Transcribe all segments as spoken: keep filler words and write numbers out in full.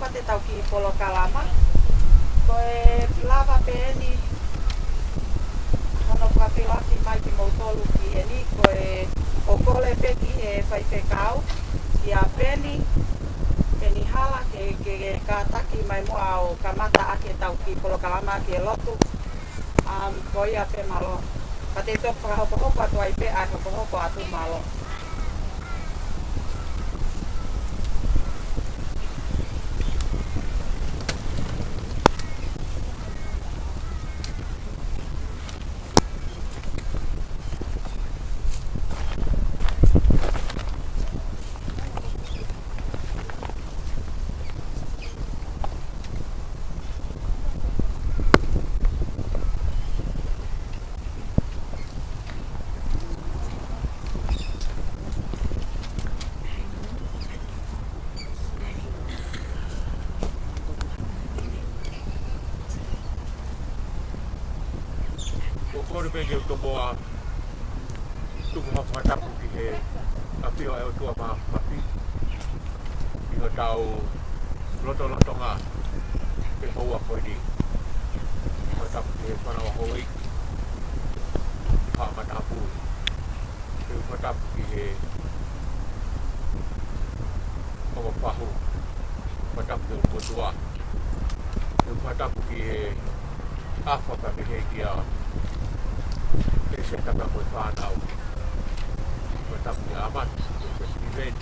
Pea te tau kiʻi polokalama. Ko e lava pē eni hono fakafeʻiloaki mai kimoutolu ki heni, ko e ʻo kole pē ki he faifekau, kia Peni, Peni Hala, ke, ke, ke kātaki mai muʻa ʻo kamata ʻaki ʻetau kiʻi polokalama ki he lotu. Um, ko ia pē, mālō. Pea te toki fakahokohoko atu ai pē ʻa e hokohoko atu, mālō. Ko e kole pē ke u tomuʻa tuku ha fakatapu ki he ʻafio ʻa e ʻOtua Māfimafi ʻi hotau lotolotonga he houa ko eni. Fakatapu ki he fānau houʻeiki, ki he haʻa matāpule. Ke u fakatapu ki he ongo fahu. Fakatapu ki he ʻOtua. Ke u fakatapu ki he ʻafa ka ke hei kia e se tama mo e fānau. Fakatapu ki he ʻamata, ki he Steven.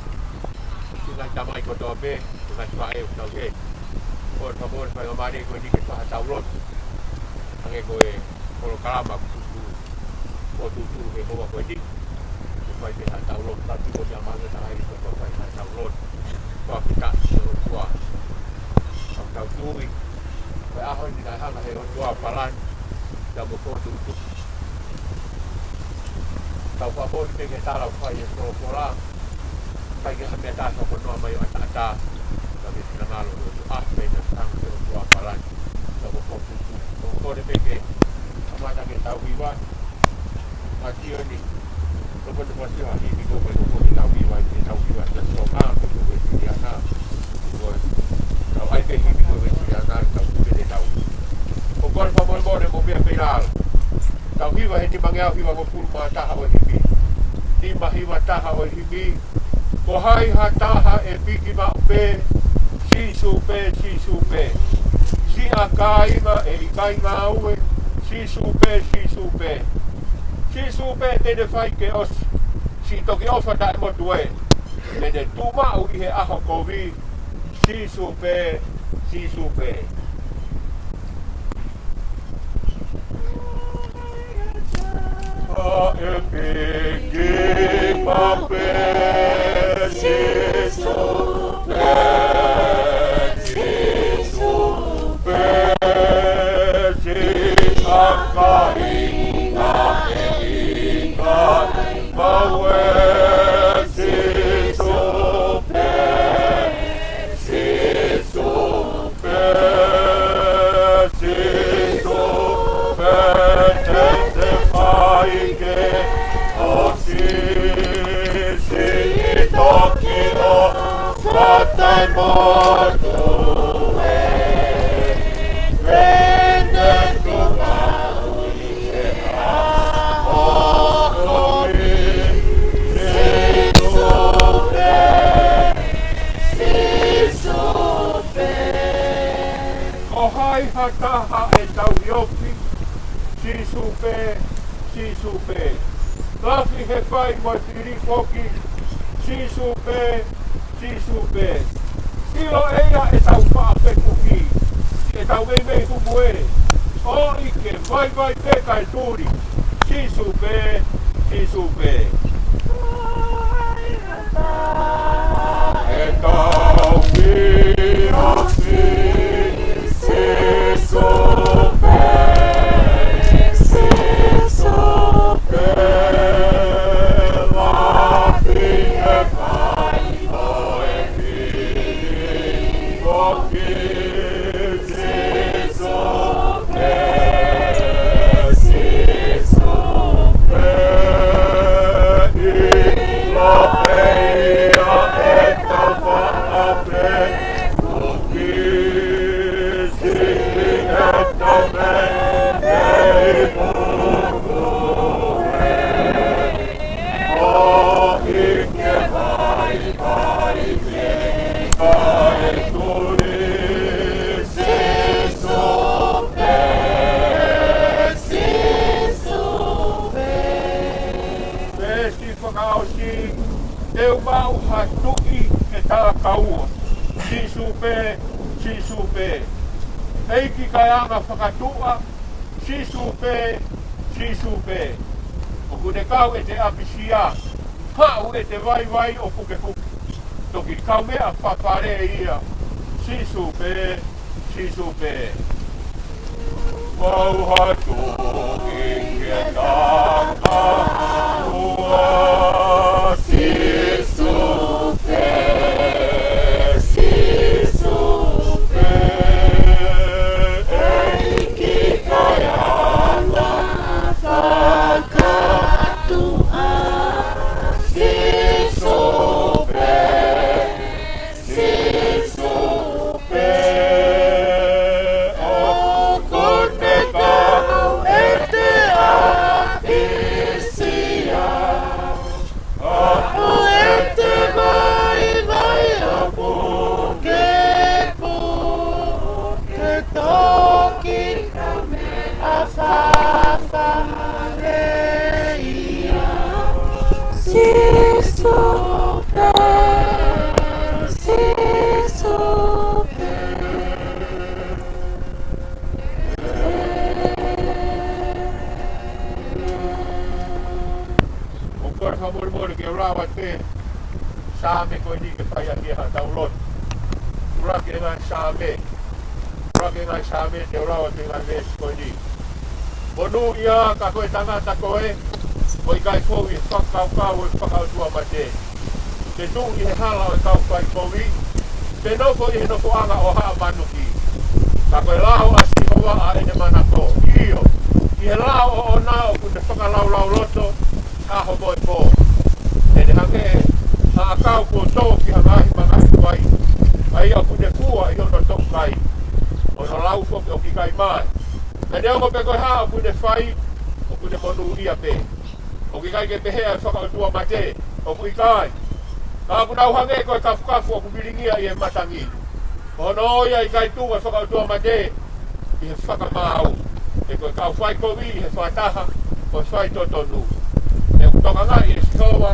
Ki he ngaahi tamai kotoa pē, ki he ngaahi faʻē ʻoku tau hē. Ko e fakamole faingamālie ko eni ke fai haʻatau lotu. Hangē ko e polokalama kuku. Ko e tuʻutuʻuni he houa ko eni. Ke fai pē haʻatau lotu, ka tuʻu ʻo te amanga ta hai ko e fai haʻatau lotu. Fakafetaʻi ki he ʻOtua. Ka tau tui. Ko e ʻaho ni naʻe hanga he ʻOtua ʻo palani. Tau mo ko tuʻutuʻuni. Tau fakamoʻoni pē ki he tala ʻoku fai ʻe he folofola. ʻIkai ke ʻi ai ha meʻa ʻe taha ʻoku noa mai ʻo ʻataʻatā. Ka ko e finangalo ʻo e ʻOtua, ʻa e meʻa naʻe hanga he ʻOtua ʻo palani. Tau mo ko tuʻutuʻuni. Ko e kole pē ke kamata ke tau hiva. Mātiu ni. Loko te mātiu ha himi ko e loko ke tau hiva, ke tau hiva, ke tau hiva, ke tau hiva, ke tau hiva. Tau ai ke himi ko e hiva, tau hiva, ke tau. Ko e kole fakamolemole mo e meʻa pē ʻi lalo. Tau hiva he nimangeau hivangofulu mā taha ʻo e himi. Nima hiva taha ʻo e himi. Ko hai ha taha ʻe piki maʻu pē, Sīsū pē, Sīsū pē. Siʻa kāinga ʻe ʻikai ngāue, Sīsū pē, Sīsū pē. Sīsū pē te ne fai ke ʻosi, siʻi toki ʻofa taʻemotu ē. Te ne tuʻu maʻu ʻi he ʻaho kovi, Sīsū pē, Sīsū pē. ʻA e piki maʻu pē, Sīsū pē, Sīsū pē, Sīsū kāinga ʻe ʻikai ngāue, Sīsū pē, Sīsū pē, Sīsū pē, te ne fai ke ʻosi, siʻi toki ʻofa taʻemotu ē, te ne tuʻu maʻu ʻi he ʻaho kovi, Sīsū pē, Sīsū pē. Ko hai ha taha ʻe tauhi ofi, Sīsū pē, Sīsū pē. Lafi he fai mo e fili foki, Sīsū pē, Sīsū pē. ʻIlo ʻe ia ʻetau faʻa fekuki, ʻetau meimei humu ē. ʻOi ke vaivai pē kae tuli, Sīsū pē, Sīsū pē. ʻE tauhi ofi, Sīsū pē, Sīsū pē. Lafi he fai mo e fili foki, Sīsū pē, Sīsū pē. ʻIlo ʻe ia ʻetau faʻa fekuki, Sīsū pē. ʻEiki kaeanga fakatuʻa, Sīsū pē, Sīsū pē. ʻOku ne kau ʻete ʻapisia, haʻu ʻete vaivai ʻo pukepuke. Toki kaumeʻa fafale ia, Sīsū pē, Sīsū pē. Mau hatu ki he tangata, Sīsū pē, Sīsū pē. ʻEiki kaeanga fakatuʻa, Sīsū pē, Sīsū pē. ʻOku ne kau ʻete ʻapisia, haʻu ʻete vaivai ʻo pukepuke, toki kaumeʻa fafale ia, Sīsū pē, Sīsū pē. ʻOku ou fakamolemole ke u lau atu e Saame ko eni ke fai ʻaki haʻatau lotu. ʻUluaki e ngaahi Saame. ʻUluaki e ngaahi Saame, te u lau atu e ngaahi veesi ko eni. Monūʻia ka ko e tangata koe, ʻoku ʻikai fou ʻi he fakakaukau ʻo e fakaʻotuamate. Te tuʻu ʻi he hala ʻo e kau faikovi, te nofo ʻi he nofoʻanga ʻo haʻa manuki. Ka ko e lao ʻa Sihova ʻa ʻene manako, ʻio, ʻi he lao ʻoʻona ʻoku ne fakalaulauloto ʻaho mo e pō. Te ne hangē ha ʻakau kuo tō ki ha ngaahi mangaʻi vai, ʻa ia ʻoku ne fua ʻi hono toʻukai, ʻo ne lau foki ʻoku ʻikai mae. Ka neongo pe ko e hā ʻoku ne fai, ʻoku ne monūʻia pē. ʻOku ʻikai ke pehē ʻa e fakaʻotuamate, ʻoku ʻikai. Ka ʻoku nau hangē ko e kafukafu ʻoku vilingia ʻi he matangi. Ko hono ō ia ʻikai tuʻu ʻa e fakaʻotuamate ʻi he fakamaau. He ko e kau faikovi ʻi he fakataha ʻo e faitotonu. He ʻoku tokangaʻi ʻe Sihova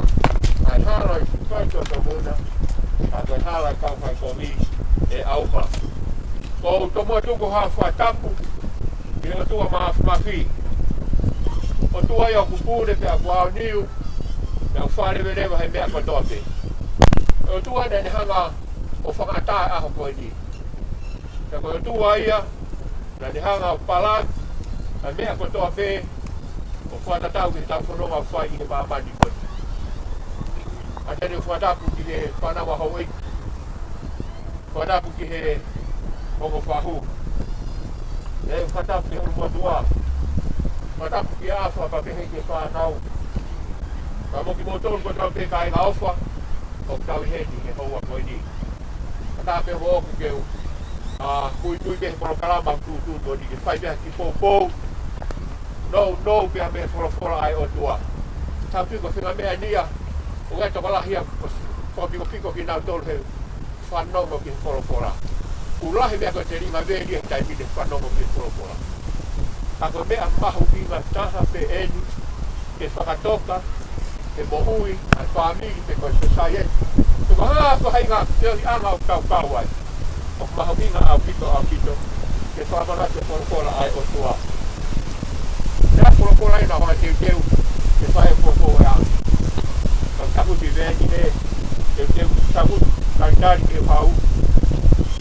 ʻa e hala ʻo e faitotonu na, ka ko e hala ʻo e kau faikovi ʻe ʻauha. ʻOku ou tomuʻa tuku ha fakatapu ki he ʻOtua Māfimafi. ʻOtua ia ʻoku pule pea ʻoku aoniu, pea ʻoku fāleveleva he meʻa kotoa pē. ʻOtua naʻa ne hanga ʻo fakaʻatā e ʻaho ko eni. Pea ko e ʻOtua ia naʻa ne hanga ʻo palaki ʻa e meʻa kotoa pē ʻo fakatatau ki heʻetau fononga ʻoku fai ʻi he māmani ko eni. ʻA ia te u fakatapu ki he fānau ʻa houʻeiki. Fakatapu ki he ongo fahu. ʻE fakatapu ki he ʻulumotuʻa. Fakatapu ki he ʻafa pea pehē ki he fānau. Ka mo kimoutolu kotoa pē kāinga ʻofa ʻoku tau ʻi heni he houa ko eni. Fakatapu pē hoʻo ʻoku ke u, ʻa, kuikui pē he polokalama ʻoku tuʻutuʻuni ke fai pē ha kiʻi poupou. Nounou pē mei he folofola ʻa e ʻOtua. Tau piko fenga meʻa nia. ʻOku ʻi ai e tokolahi ia ʻoku fakapikopiko kinautolu he fanongo ki he folofola. ʻOku lahi meʻa ko e telinga veli he taimi ni fanongo ki he folofola. Ka ko e meʻa mahuʻinga taha pē eni ke fakatoka he moʻui ʻa e fāmili pe ko e sōsaieti, pe ko ha faʻahinga feohiʻanga ʻoku tau kau ai. ʻOku mahuʻinga ʻaupito, ʻaupito ke fakamanatu e folofola ʻa e ʻOtua. Pea folofola ʻi he ngaahi teuteu ke fai e folofola. Ka taku ti veni he teuteu, taku talitali ke hau.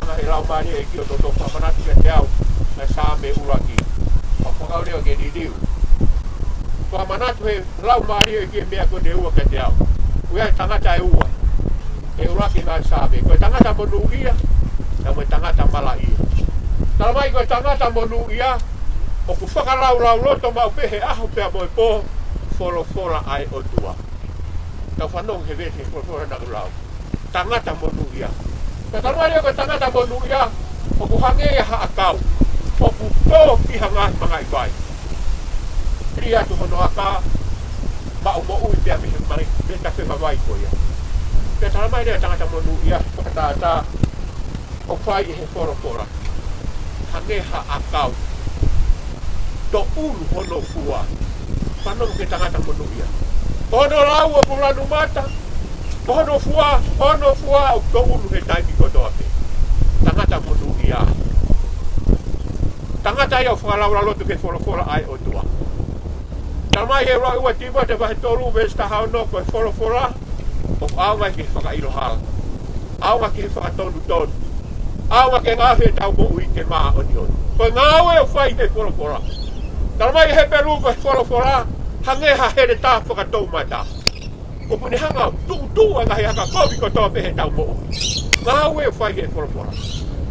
Hanga he Laumālie ʻo e ʻEiki ʻo toʻotoʻo fakamanatu kiate au ʻa e Saame ʻuluaki. Ka fakaʻuliʻi ke liliu. Fakamanatu he Laumālie ʻo e ʻEiki e meʻa ko eni ʻe ua kiate au. ʻOku ʻi ai e tangata ʻe ua. ʻE ʻuluaki ngaahi Saame. Ko e tangata monūʻia, pea mo e tangata malaʻia. Talamai ko e tangata monūʻia, ʻoku fakalaulauloto maʻu pē he ʻaho pea mo e pō e folofola ʻa e ʻOtua. Tau fanongo he veesi he folofola naʻa ku lau. Tangata monūʻia. Ka talamai ko e tangata monūʻia, ʻoku hangē ia ha ʻakau ʻoku tō ki ha ngaahi mangaʻi vai. Lī atu hono aka, maʻu moʻui pea mei he mai, mei he tafe mavai ko ia. Pea talamai leva tangata monūʻia, fakatātā, ʻoku fai ʻe he folofola. Hangē ha ʻakau toʻulu hono fua. Fanongo ki he tangata monūʻia. Ko hono lau ʻoku lanu mata. Ko hono fua, hono fua ʻoku toʻulu he taimi kotoa pē. Tangata ia ʻoku fakalaulauloto ki he folofola ʻa e ʻOtua. Talamai ʻe he lau ua Tīmote vahe tolu veesi taha ono, ko e folofola ʻoku ʻaonga ki he fakaʻilo hala, ʻaonga ki he fakatonutonu, ʻaonga ke ngaohi ʻetau moʻui ke māʻoniʻoni. Ko e ngāue ʻoku fai ʻe he folofola. Talamai ʻe Hepelū ko e folofola hangē ha heletā fakatoumata. ʻOku ne hanga ʻo tuʻutuʻu ʻa e ngaahi aka kovi kotoa pē heʻetau moʻui. Ngāue ʻoku fai ʻe he folofola.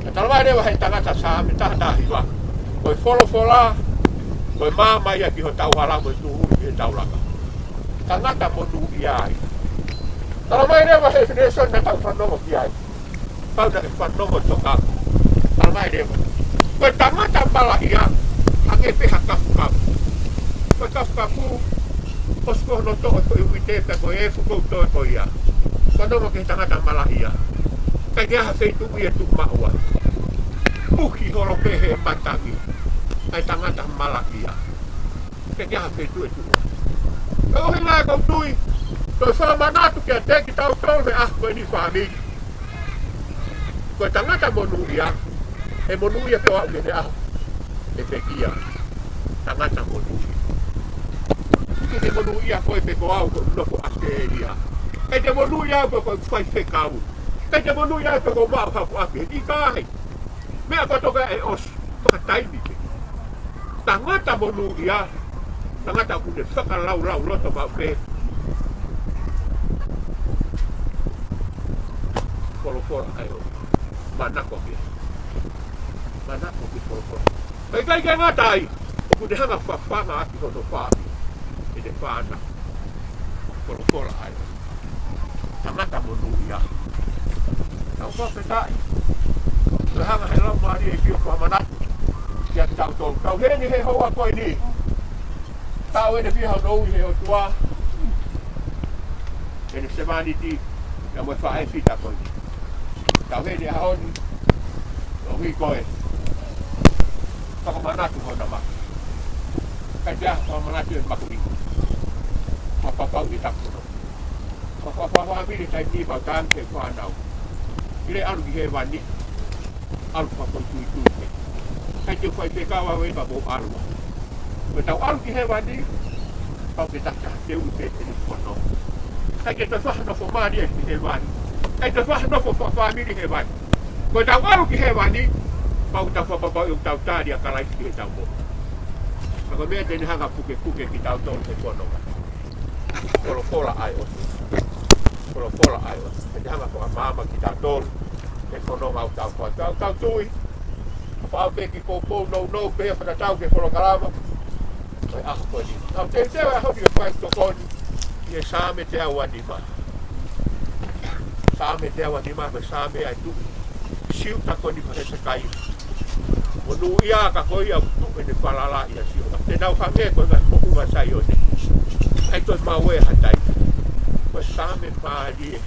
Ka talamai leva ʻe he tangata Saame taha taha hiva, ko e folofola ko e maama ia ki hotau hala mo e tūhuʻi ki heʻetau laka. Tangata monūʻia ia. Talamai leva ʻe he lēsoni naʻa tau fanongo ki ai, pau naʻa ke fanongo tokanga. Talamai leva, ko e tangata malaʻia hangē pē ha kapukapu. Ko e kapukapu, ʻosi ko hono toʻo e foʻi uite pea ko e efu ʻoku toe ko ia. Fanongo ki he tangata malaʻia. ʻIkai ke ʻi ai ha feituʻu ia ʻe tuʻu maʻu ai. Puhi holo pē he matangi ʻa e tangata malaʻia. ʻIkai ke ʻi ai ha feituʻu ʻe tuʻu ai. Ko e ʻuhinga ia ʻoku ou tui, toe fakamanatu kiate kitautolu he ʻaho ko eni, fāmili. Ko e tangata monūʻia, ʻe monūʻia pē ʻo aʻu ki he ʻaho ʻe pekia. Tangata monūʻia. ʻIkai te monūʻia koe pe ko au ʻoku ou nofo ʻAositelēlia. ʻIkai te monūʻia au pe ko e faifekau. ʻIkai te monūʻia au pe ko e maʻu hapo ʻapi. ʻIkai. Meʻa kotoa ʻe ʻosi, fakataimi pē. Tangata monūʻia, tangata ʻoku ne fakalaulauloto maʻu pē. Folofola ʻa e ʻOtua. Manako ki ai. Manako ki he folofola. Pea ʻikai ke ngata ai, ʻoku ne hanga ʻo fafanga ʻaki hono fāmili ʻene fānau. Folofola ʻa e ʻOtua. Tangata monūʻia. Tau fakafetaʻi. Tau hanga ʻe he Laumālie ʻo fakamanatu kiate kitautolu. Tau ʻi heni he houa ko eni. Tau ʻi heni ʻi he ʻaho ni he ʻOtua. ʻEne sevāniti, pea mo e faʻē fita ko eni. Tau ʻi heni he ʻaho ni, ʻo hiko e fakamanatu hona maka. Kai te aha fakamanatu e maku ni. Fakapapauʻi ʻetau kono. Fakapapauʻi taimi ni pea tau ke fānau. ʻIle ʻalu ki hēvani. ʻAlu fakafoʻituitui. ʻIkai te u fai pē kava wei pea mou ʻalu. Ko ʻetau ʻalu ki hēvani, pau ke tau taha te u te te ni kono. ʻIkai ke tau faʻa nofo mali ʻi hēvani. ʻIkai te tau faʻa nofo fa-, fāmili hēvani. Ko ʻetau ʻalu ki hēvani, pau ke tau fakapapauʻi ʻoku tau tali ʻa Kalaisi ki heʻetau moʻui. Ka ko e meʻa te ne hanga ʻo pukepuke kitautolu he kono. Folofola ʻa e ʻOtua. Folofola ʻa e ʻOtua. Ke ne hanga ʻo fakamaama kitautolu he fononga ʻoku tau fai. Tau, tau tui. Pau pē ke poupou nounou pē fakatatau ki he polokalama. Ko e ʻaho ko eni. Tau teuteu he ʻaho ni ʻo fai tokoni ʻi he Saame teau uanima. Saame teau uanima, ko e Saame ʻa e tuʻi Siuta ko eni ko Hesekaia. Monūʻia ka ko ia ʻoku tuʻu ʻene falala ʻia Sihova. Te nau hangē ko e ngaahi moʻunga Saione. ʻIkai toe maʻu ʻe ha taimi. Ko e Saame mālie.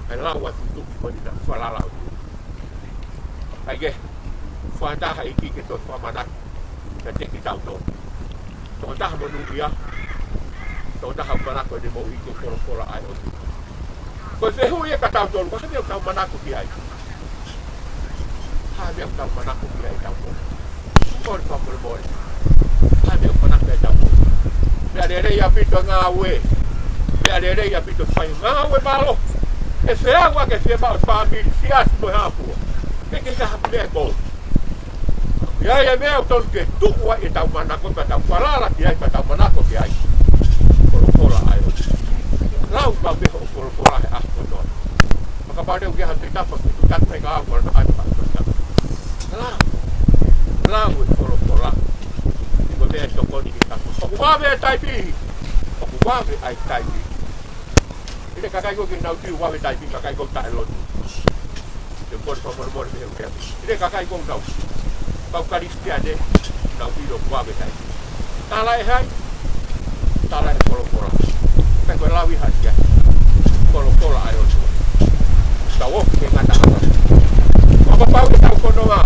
ʻA e lau atu tuʻi ko eni naʻe falala ʻo tuʻi. ʻIkai ke, fakataha ʻEiki ke toe fakamanatu kiate kitautolu. Tokotaha monūʻia, tokotaha ʻoku manako ʻene moʻui ki he folofola ʻa e ʻOtua. Ko e fehuʻi ia kiate kitautolu, ko e hā e meʻa ʻoku tau manako ki ai? Hā e meʻa ʻoku tau manako ki ai ʻi heʻetau moʻui? Kole fakamolemole. Hā e meʻa ʻoku manako ki ai ʻetau moʻui? Meʻa lelei ʻaupito e ngāue. Meʻa lelei ʻaupito e fai ngāue mālohi. ʻE feʻauaki e fiemaʻu ʻa e fāmili, siasi mo e hā fua. ʻIkai ke ʻi ai ha meʻa ʻe kovi. ʻI ai e meʻa ʻoku totonu ke tuʻu ai ʻetau manako, pea tau falala ki ai, pea tau manako ki ai. Folofola ʻa e ʻOtua. Lau maʻu pē hoʻo folofola he ʻaho kotoa. Fakapapauʻi ʻoku ʻi ai ha taimi ʻe tapu ke tuku atu he kahaʻu ko ena ʻa e tapu. Lau. Lau e folofola. Ko e meʻa ʻe tokoni ki he tapu. ʻOku vave e taimi. ʻOku vave ʻa e taimi. ʻIle kakai ko ē ke nau tui ʻoku vave e taimi, kakai ko ē taʻelotu. Te u kole fakamolemole mei he ʻū meʻa. ʻIle kakai ko ē nau, kau Kalisitiane, nau ʻilo ʻoku vave e taimi. Tala ʻe hai? Tala ʻe he folofola. Pea ko e lau ia ʻa e folofola ʻa e ʻOtua. Tau ō ki he ngataʻanga. Fakapapauʻi ʻetau fononga,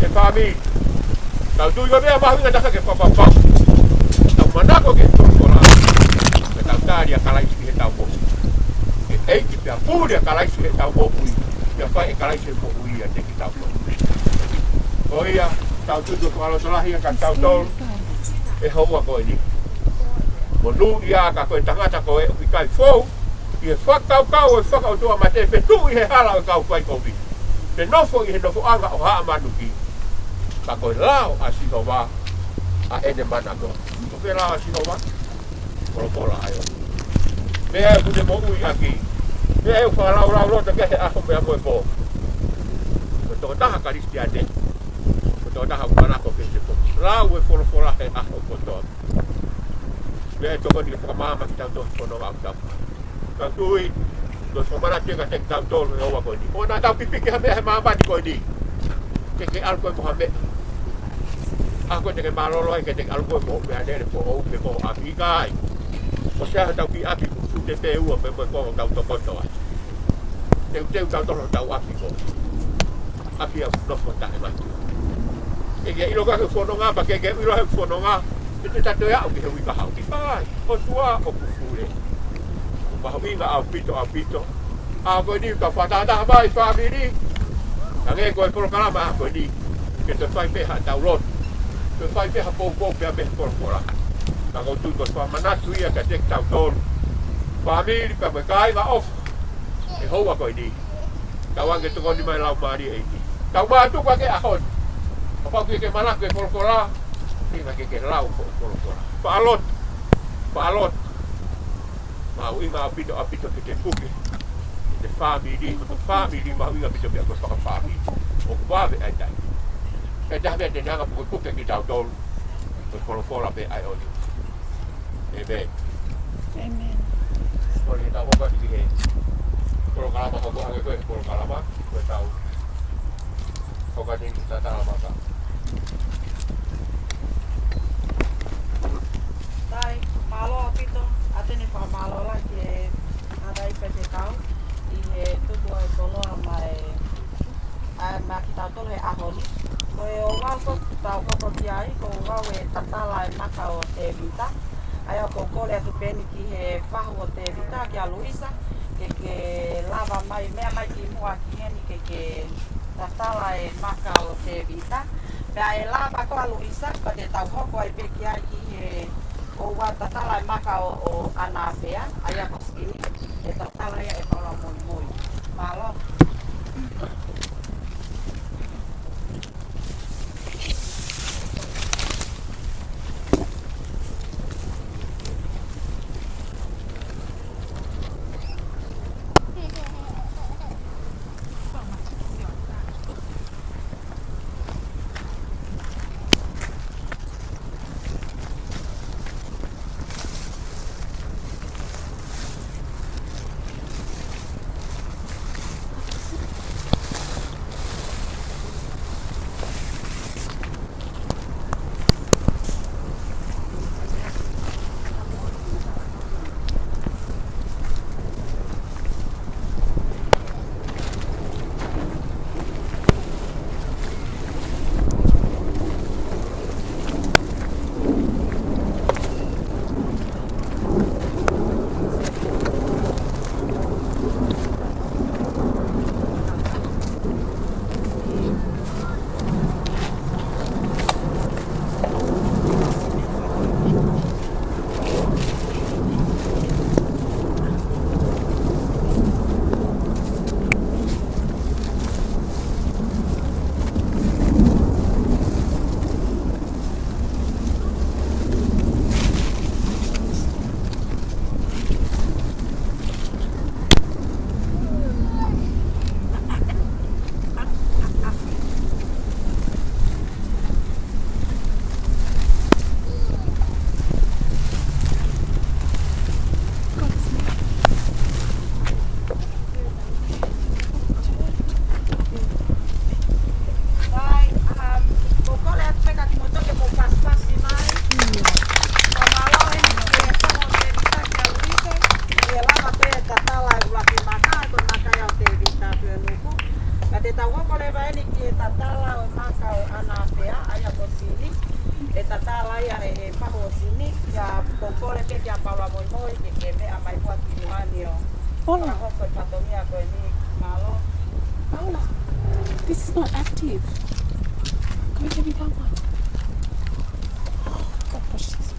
ʻe fāmili. Tau tui ko e meʻa mahuʻinga taha ke fakapapauʻi ʻetau manako ki he folofola. Ke tau tali ʻa Kalaisi ki heʻetau moʻui. ʻE ʻEiki pea pule ʻa Kalaisi ki heʻetau moʻui. Pea fai ʻe Kalaisi e moʻui ʻiate kitautolu. Ko ia, Tau tutu fakalotolahi ʻa kitautolu ʻi he houa ko eni. Monūʻia ka ko e tangata ko ē ʻoku ʻikai fou ʻi he fakakaukau ʻo e fakaʻotua mate pe tuʻu ʻi he hala ʻo e kau fai kovi, pe nofo ʻi he nofoʻanga ʻo haʻa manuki. Ka ko e lao ʻa Sihova ʻa ʻene manako. Ko e lao ʻa Sihova, folofola ʻa e ʻOtua. Meʻa ʻoku te moʻui ʻaki. Meʻa ʻoku fakalaulauloto ki ai he ʻaho pea mo e pō. Ko e tokotaha Kalisitiane, ko e tokotaha ʻoku manako ke te foki lau e folofola he ʻaho kotoa. Meʻa ʻe tokoni ke fakamaama kitautolu he fononga ʻoku tau fai. Ka tui, ko e fakamanatu ia kiate kitautolu he houa ko eni. ʻOua naʻa tau pipiki ha meʻa he māmani ko eni. Ke ke ʻalu koe mo ha meʻa. ʻA koe te ke mālōlō ai ke te ke ʻalu koe mo hoʻo meʻalele, mo hoʻo ʻume, mo hoʻo ʻapi, ʻikai. ʻOsi ʻa hotau kiʻi ʻapi, ko e fute pē ua pē mo e konga ʻoku tau tokoto ai. Teuteu tautolu hotau ʻapi ko e ʻapi ʻoku nofo taʻengata. Ke ke ʻilo ka ke fononga, pea ke ke ʻilo he fononga, ke te ta toe aʻu ki he uike kahaʻu. ʻIkai, ʻOtua ʻoku fule. Mahuʻinga ʻaupito, ʻaupito. ʻA ko eni ka fakatahataha mai fāmili. Hangē ko e polokalama ʻa ko eni. Ke toe fai pē haʻatau lotu. Toe fai pē ha poupou pea mei he folofola. Ka ʻoku ou tui ko e fakamanatu ia kiate kitautolu. Fāmili pea mo e kāinga ʻofa. He houa ko eni. Tauange tokoni mai Laumālie ʻEiki. Tau mātuku ʻaki e ʻaho ni. Kapau ʻoku ke manako ki he folofola, ke ke lau ko e folofola. Faʻa lotu. Faʻa lotu. Mahuʻinga ʻaupito, ʻaupito ke te puke. Ke te fāmili, ko e fāmili mahuʻinga ʻaupito pea ko e fakafāmili. ʻOku vave ai tai. Ke te hanga ʻo pukepuke kitautolu. Ko e folofola pē ʻa e ʻOtua. ʻĒmeni. ʻĒmeni. Ko e tau hoko atu ki he polokalama, hoko hake ko e polokalama, ko e tau hoko atu ki he tatala maka. Sai, mālō ʻaupito, ʻa ʻene fakamālō lahi ki he tangataʻeiki faifekau, ʻi he tuku ʻa e koloa mai ʻa e, maʻa kitautolu he ʻaho ni. Ko e ouau ʻoku tau hoko ki ai, ko e ouau e tatala e maka ʻo Tēvita. ʻA ia ʻoku ou kole atu pē eni ki he fahu ʻo Tēvita, kia Luisa, ke ke lava mai, meʻa mai ki muʻa ki heni ke ke tatala e maka ʻo Tēvita. Pea ʻe lava koā Luisa, pea te tau hoko ai pē ki ai ki he ouau tatala e maka ʻo, ʻo ʻAnapea, ʻa ia ko Sini, ʻe tatala ia ʻe Paula Moimoi. Mālō. Sai, um, ʻoku ou kole atu pē kia kimoutolu ke mou pasipasi mai. Ko e mālō eni ki he fahu ʻo Tēvita kia Luisa, ʻe lava pē tatala e ʻuluaki maka, ko e maka ia ʻo Tēvita Tuʻinuku. Ka te tau hoko leva eni ki he tatala ʻo e maka ʻo ʻAnapea, ʻa ia ko Sini. ʻE tatala ia ʻe he fahu ʻo Sini, kia, ʻoku ou kole pē kia Paula Moimoi, ke ke meʻa mai muʻa ki muʻa ni ʻo fakahoko e fatongia ko eni, mālō. Paula, this is not active. Wait, let me go on. Oh, God, she's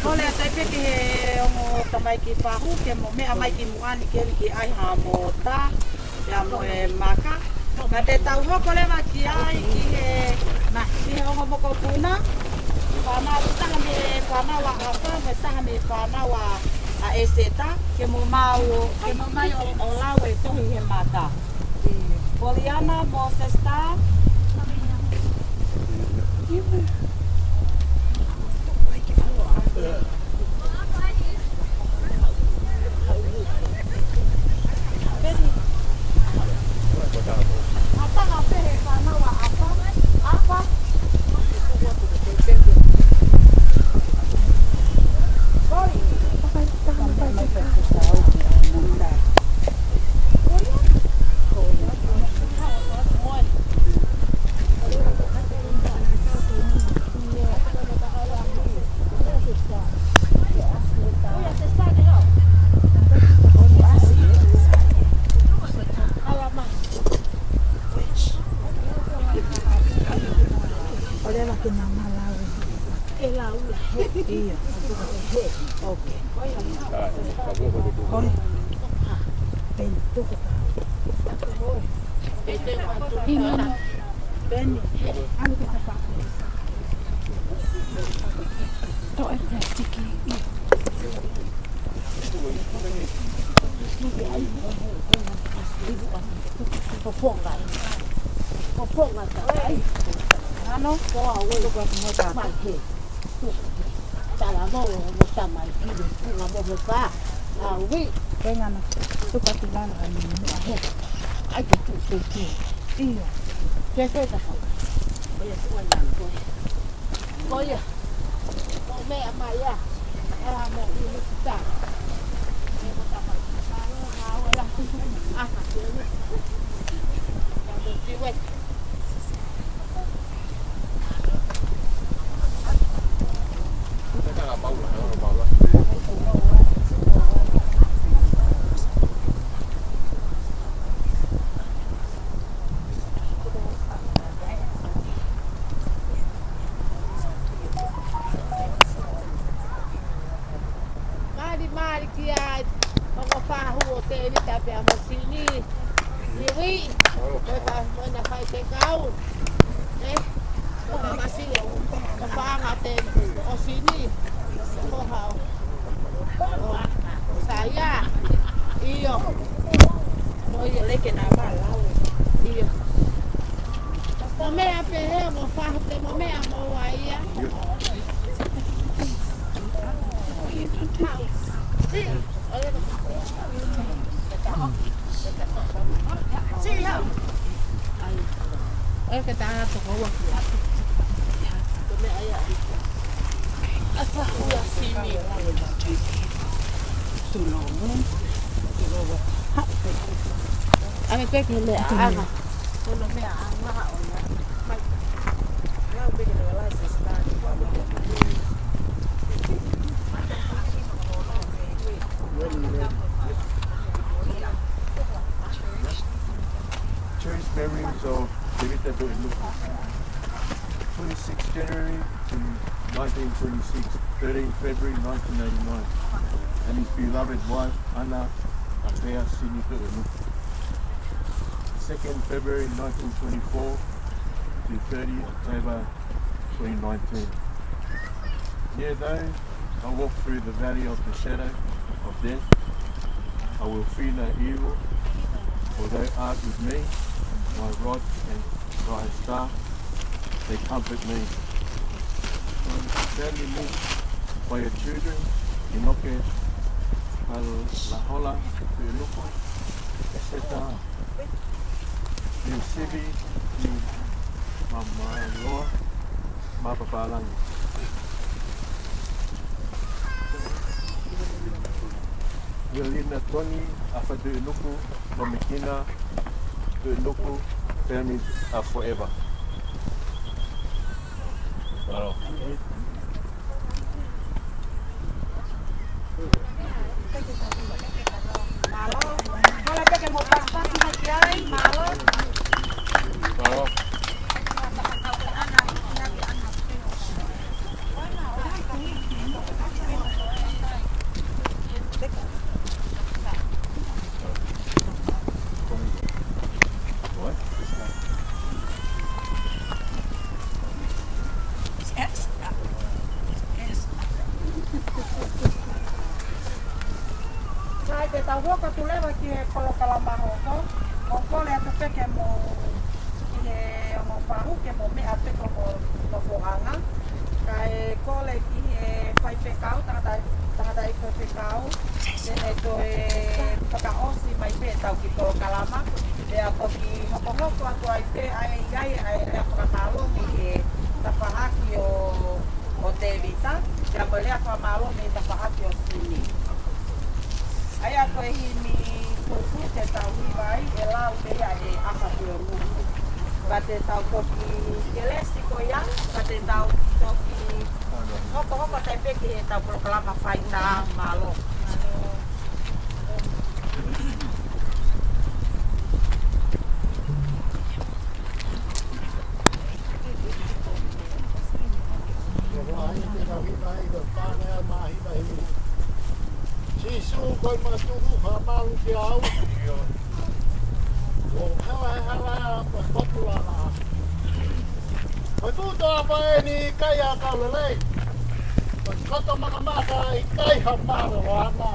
Kole atu pē ki he ongo tamaiki fahu ke mo meʻa mai ki muʻa ni ke ʻai ha mota, pea mo e maka. Ka te tau hoko leva ki ai ki he, ki he ongo mokopuna. Fānau, taha mei he fānau ʻa ʻAfa, mo e taha mei he fānau ʻa, ʻa ʻEseta, ke mo maʻu, ke mo mai ʻo, ʻo lau e tohi he maka. Poliana mo Sesta. Peni, ʻalu ke ta faʻa. Toʻo e plastic. Fofonga. Fofonga ta. Ano, ko a ue. Mai he. Tala mo, mo tama i kile, mo mo mo ka. A ui. Venga, no. Tuka tu lalo, ani. Ai, tu, tu, tu. Io. Ke, ke, ka. Ko ia, ko ia. Ko ia. Ko meʻa mai ia. Ala mo i ni kita. Mo tama i kita. Ala. Aha, ke. Ka mo ti wet. Mali, mali, ki ai, ongo fahu ʻo Tēvita pea mo Sini. Iwi, ko e ka, mo na fai te kau. Eh, ko ka masi, ko fanga te, ʻo Sini. Ko hao. ʻO Saia. Io. Mo ia leke na malau. Io. Mo meʻa pē he, mo fahu te mo meʻa mo ua ia. Ame peke le aga. Kono meʻa ʻa ngā ʻo ia. Mai. Ngā peke le license. Cherished memories of Tēvita Tuʻinuku. Twenty-sixth January to nineteen twenty-six, thirteenth February nineteen eighty-nine, and his beloved wife, Ana Apea Sini Tuʻinuku. Second February nineteen twenty-four to thirty October twenty nineteen. Yea, though I walk through the valley of the shadow of death, I will fear no evil, for thou art with me, thy rod and thy staff, they comfort me. Surround me by your children, ʻInoke Kalahola Tuʻinuku, Eseta Iusivi Mamaroa Mapapalagi. Violina Tony Afatuʻinuku, Mamikina Tuʻinuku, families are forever. Mālō. Mālō. Mālō, peke mo pasipasi mai ki ai, mālō. Mālō. Sai, te tau hoko atu leva ki he polokalama hoko, ʻo kole atu pē ke mou ki he ongo fahu ke mou meʻa pē ko hoʻomou nofoʻanga. Kae kole ki he faifekau, tangataʻi-, tangataʻeiki faifekau, ke ne toe fakaʻosi mai pē ʻetau kiʻi polokalama. Pea toki hokohoko atu ai pē ʻa e, ʻa e, ʻa e, ʻa e fakamālō mei he tafaʻaki ʻo, ʻo Tēvita, pea mo e lea fakamālō mei he tafaʻaki ʻo Sini. ʻA ia ko e himi tuku te tau hiva ai, ʻe lau pē ia ʻe ʻAfa Tuʻinuku. Pea te tau toki kelesi ko ia, pea te tau toki hokohoko atu ai pē ki heʻetau polokalama faitā, mālō. Sīsū ko e matuʻu ha malu ki au. ʻO hala e hala, ko e kotu ala. Ko e tuʻu toafa eni ʻikai ha kau lelei. Ko e koto makamaka ʻikai ha mālō ana.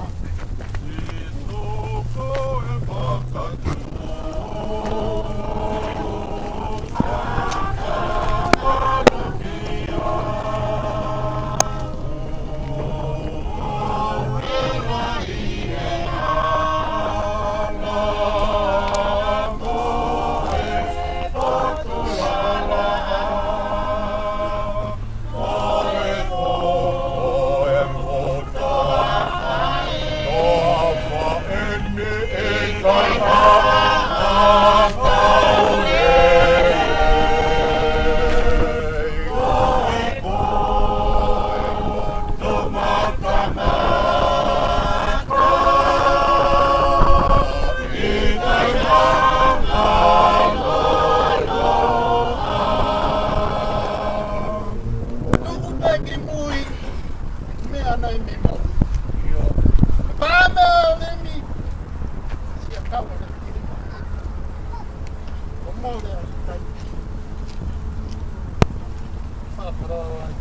Tuku pē ki mui, meʻa nai me mau. Pā meʻa lemi. Sia kau ana ki lima. Ko mau lea ki tai. Pā parau ai.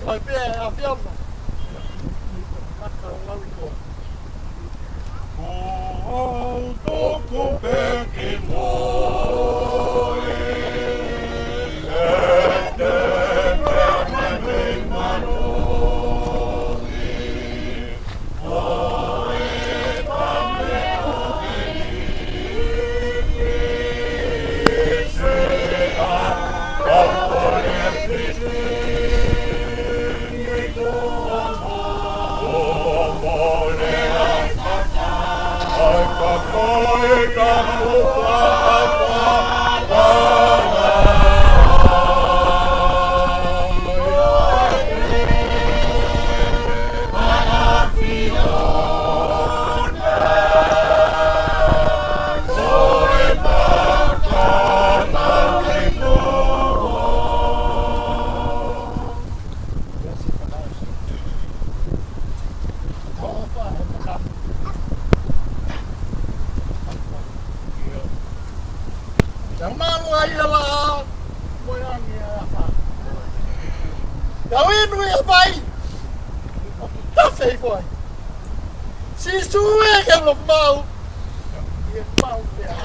Kai pē ʻa e ʻAfiona. Maka lau ko. Ko au tuku pē ki mui, ʻe te meʻa mai manu. Kau inu ia mai. Tafe i koe. Sīsū ē, ke lo mau. Ia mau pea.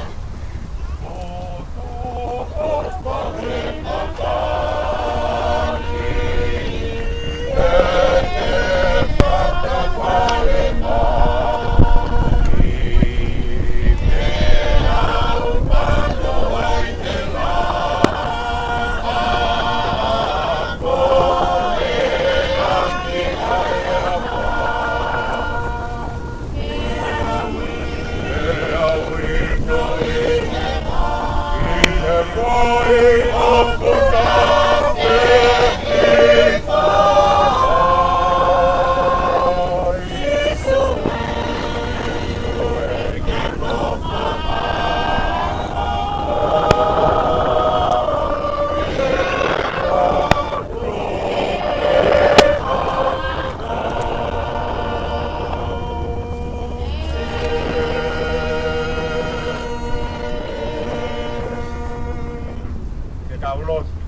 Ke tau lotu.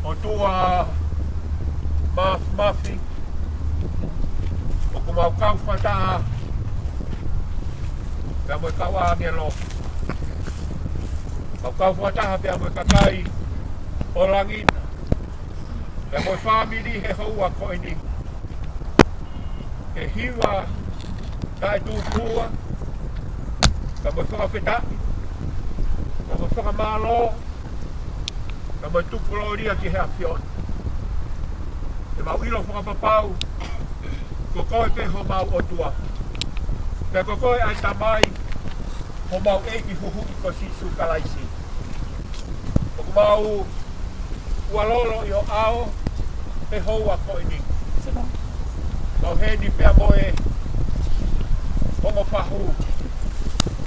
ʻOtua Māfimafi, ʻoku mau kau fakataha pea mo e kau ʻāngelo. Mau kau fakataha pea mo e kakai ʻo langi na, pea mo e fāmili he houa ko eni. He hiva taʻetupua, ka mo e fakafetaʻi, ka mo e fakamālō, ka mo e tukulōlia ki he ʻAfiona. He mau ʻilo fakapapau, ko koe pē homau ʻOtua. Pea ko koe ʻa e Tamai, homau ʻEiki Huhuʻi ko Sīsū Kalaisi. ʻOku mau ʻualolo ʻi ho ʻao he houa ko eni. Mau heni pea mo e ongo fahu.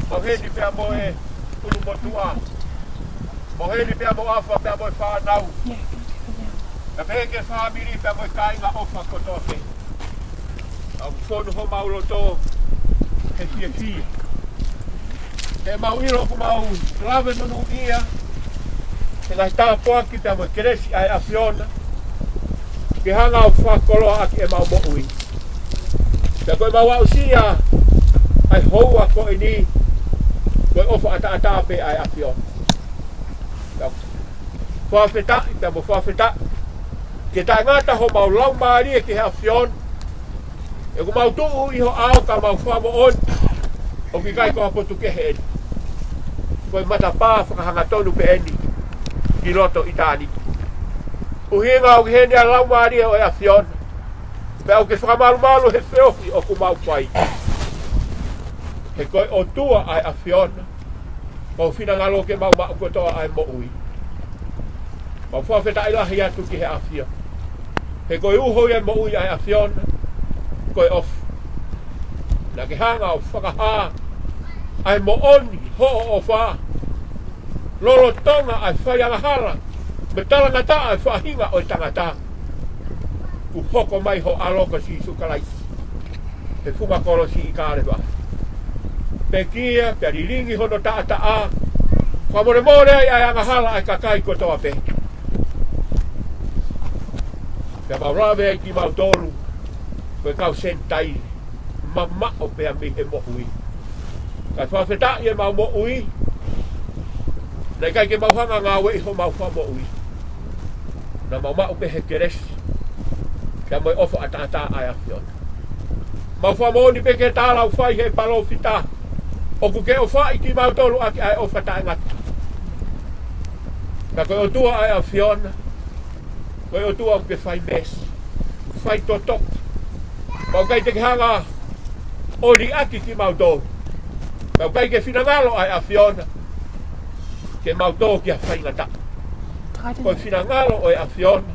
Mau heni pea mo e ʻulumotuʻa. Mau heni pea mo ʻAfa pea mo e fānau. Ka pehē ki he fāmili pea mo e kāinga ʻofa kotoa pē. ʻOku fonu homau loto he fiefia. He mau ʻilo ʻoku mau lave monūʻia he ngaahi tāpuaki pea mo e kelesi ʻa e ʻAfiona ke hanga ʻo fakakoloa ʻaki ʻemau moʻui. Pea ko ʻemau aʻusia ʻa e houa ko eni, ko e ʻofa ʻataʻatā pē ʻa e ʻAfiona. Pea fakafetaʻi, pea mo fakafetaʻi. Ke taʻengata homau laumālie ki he ʻAfiona. ʻOku mau tuʻu ʻi ho ʻao ka mau fakamoʻoni, ʻoku ʻikai ko ha potu kehe eni. Ko e matapā fakahangatonu pē eni ki loto ʻitāniti. ʻUhinga ʻoku ʻi heni ʻa e laumālie ʻo e ʻAfiona. Pea ʻoku ke fakamalumalu he feohi ʻoku mau fai. He ko e ʻOtua ʻa e ʻAfiona. Ko ho finangalo ke mau maʻu kotoa ʻa e moʻui. Mau fakafetaʻi lahi atu ki he ʻAfiona. He ko e uho ia ʻo e moʻui ʻa e ʻAfiona, ko e ʻofa. Naʻa ke hanga ʻo fakahā ʻa e moʻoni hoʻo ʻofa lolotonga ʻa e fai angahala mo e talangataʻa ʻa e faʻahinga ʻo e tangata. Kuo hoko mai ho ʻAlo ko Sīsū Kalaisi he funga kolosi ʻi Kalevale. Pekia, pea lilingi hono taʻataʻa, fakamolemole ai ʻa e angahala ʻa e kakai kotoa pē. Pea mau lave ai kimautolu ko e kau Senitaile, mamaʻo pea mei he moʻui. Kae fakafetaʻi ʻemau moʻui, naʻe ʻikai ke mau hanga ʻo ngāueʻi homau fakamoʻui. Naʻa mau maʻu pē he kelesi pea mo e ʻofa ʻataʻatā ʻa e ʻAfiona. Mau fakamoʻoni pē ki he tala ʻoku fai ʻe he palōfita, ʻoku ke ʻofaʻi kimautolu ʻaki ʻa e ʻofa taʻengata. Ka ko e ʻOtua ʻa e ʻAfiona, ko e ʻOtua ʻoku ke fai meesi, fai totoki. Pea ʻoku ʻikai te ke hanga ʻo liʻaki kimautolu. Pea ʻoku ʻikai ke finangalo ʻa e ʻAfiona ke mau tō ki ha faingataʻa. Ko e finangalo ʻo e ʻAfiona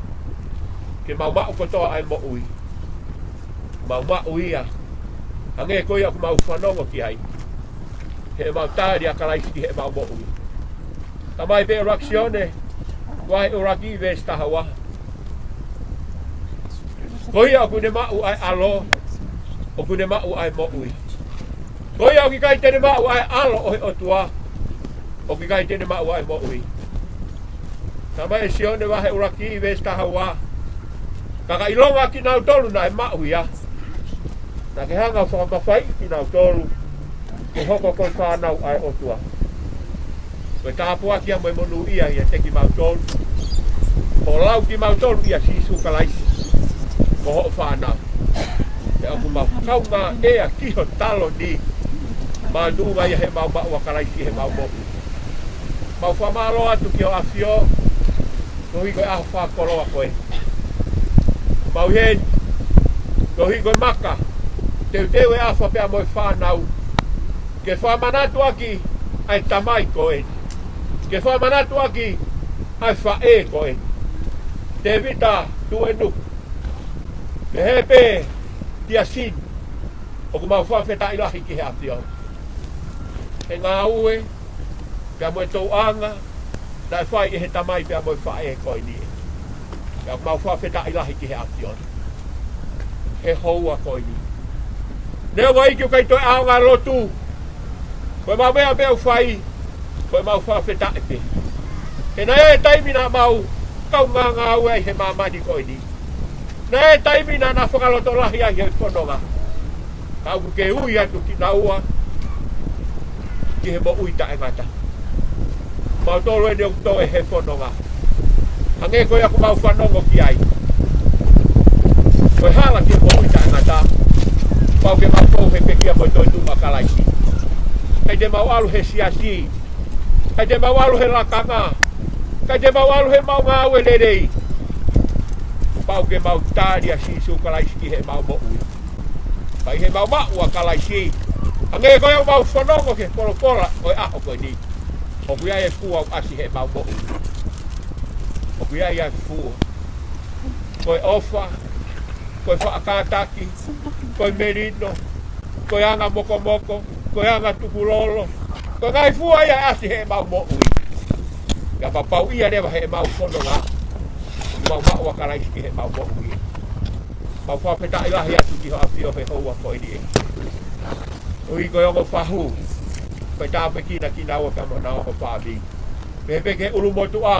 ke mau maʻu kotoa ʻa e moʻui. Mau maʻu ia hangē ko ia ʻoku mau fanongo ki ai, heʻemau tali ʻa Kalaisi ki heʻemau moʻui. Talamai pē ʻe ʻUluaki Sione, vahe ʻuluaki veesi taha ua: Ko ia ʻoku ne maʻu ʻa e ʻAlo, ʻoku ne maʻu ʻa e moʻui. Ko ia ʻoku ʻikai te ne maʻu ʻa e ʻAlo ʻo e ʻOtua, ʻoku ʻikai te ne maʻu ʻa e moʻui. Talamai ʻe Sione vahe ʻuluaki veesi taha ua: Ka ka ʻilonga kinautolu naʻe maʻu ia, naʻa ke hanga ʻo fakamafaiʻi kinautolu ke hoko ko e fānau ʻa e ʻOtua. Ko e tāpuaki ia mo e monūʻia ʻiate kimautolu hoʻo lau kimautolu ʻia Sīsū Kalaisi ko hoʻo fānau. Pea ʻoku mau kaungā ʻea ki ho taloni, mātuʻaki ʻi heʻemau maʻu ʻa Kalaisi ʻi heʻemau moʻui. Mau fakamālō atu ki ho ʻAfio, koeʻuhi ko e ʻaho fakakoloa ko eni. Mau ʻi heni koeʻuhi ko e maka teuteu e ʻafa pea mo e fānau, ke fakamanatu ʻaki ʻa e tamai ko eni, ke fakamanatu ʻaki ʻa e faʻē ko eni. Tēvita Tuʻenuku, pehē pē Tiasini, ʻoku mau fakafetaʻi lahi ki he ʻAfio he ngāue pea mo e tōʻonga naʻe fai ʻe he tamai pea mo e faʻē ko eni. Pea ʻoku mau fakafetaʻi lahi ki he ʻAfio he houa ko eni. Neongo ʻEiki ʻoku ʻikai toe ʻaonga e lotu, ko ʻemau meʻa pē ʻoku fai ko ʻemau fakafetaʻi pē. He naʻe ʻi ai e taimi naʻa mau kaungā ngāue ai he māmani ko eni. Naʻe ʻi ai e taimi naʻa na fakalotolahi ai he fononga, ka ʻoku ke ui atu kinaua ki he moʻui taʻengata. Mautolu eni ʻoku toe he fononga, hangē ko ia ʻoku mau fanongo ki ai, ko e hala ki he moʻui taʻengata. Pau ke mau fou he pekia mo e toetuʻu ʻa Kalaisi. ʻIkai te mau ʻalu he siasi, ʻikai te mau ʻalu he lakanga, ʻikai te mau ʻalu heʻemau ngāue lelei. Pau ke mau tali ʻa Sīsū Kalaisi ki heʻemau moʻui. Pea ʻi heʻemau maʻu ʻa Kalaisi, hangē ko ia ʻoku mau fanongo ki he folofola ʻo e ʻaho ko eni, ʻoku ʻi ai e fua ʻoku ʻasi heʻemau moʻui. ʻOku ʻi ai ʻa e fua. Ko e ʻofa, ko e faʻa kātaki, ko e melino, ko e anga mokomoko, ko e anga tukulolo, ko e ngaahi fua ia ʻe ʻasi heʻemau moʻui. Pea kapau ʻe ʻi ai leva heʻemau fononga, mau maʻu ʻa Kalaisi ki heʻemau moʻui. Mau fakafetaʻi lahi atu ki ho ʻAfio he houa ko eni, ʻEiki, koeʻuhi ko e ongo fahu, ko e tāpuekina kinaua pea mo honau ongo fāmili. Pehē pē ki he ʻulumotuʻa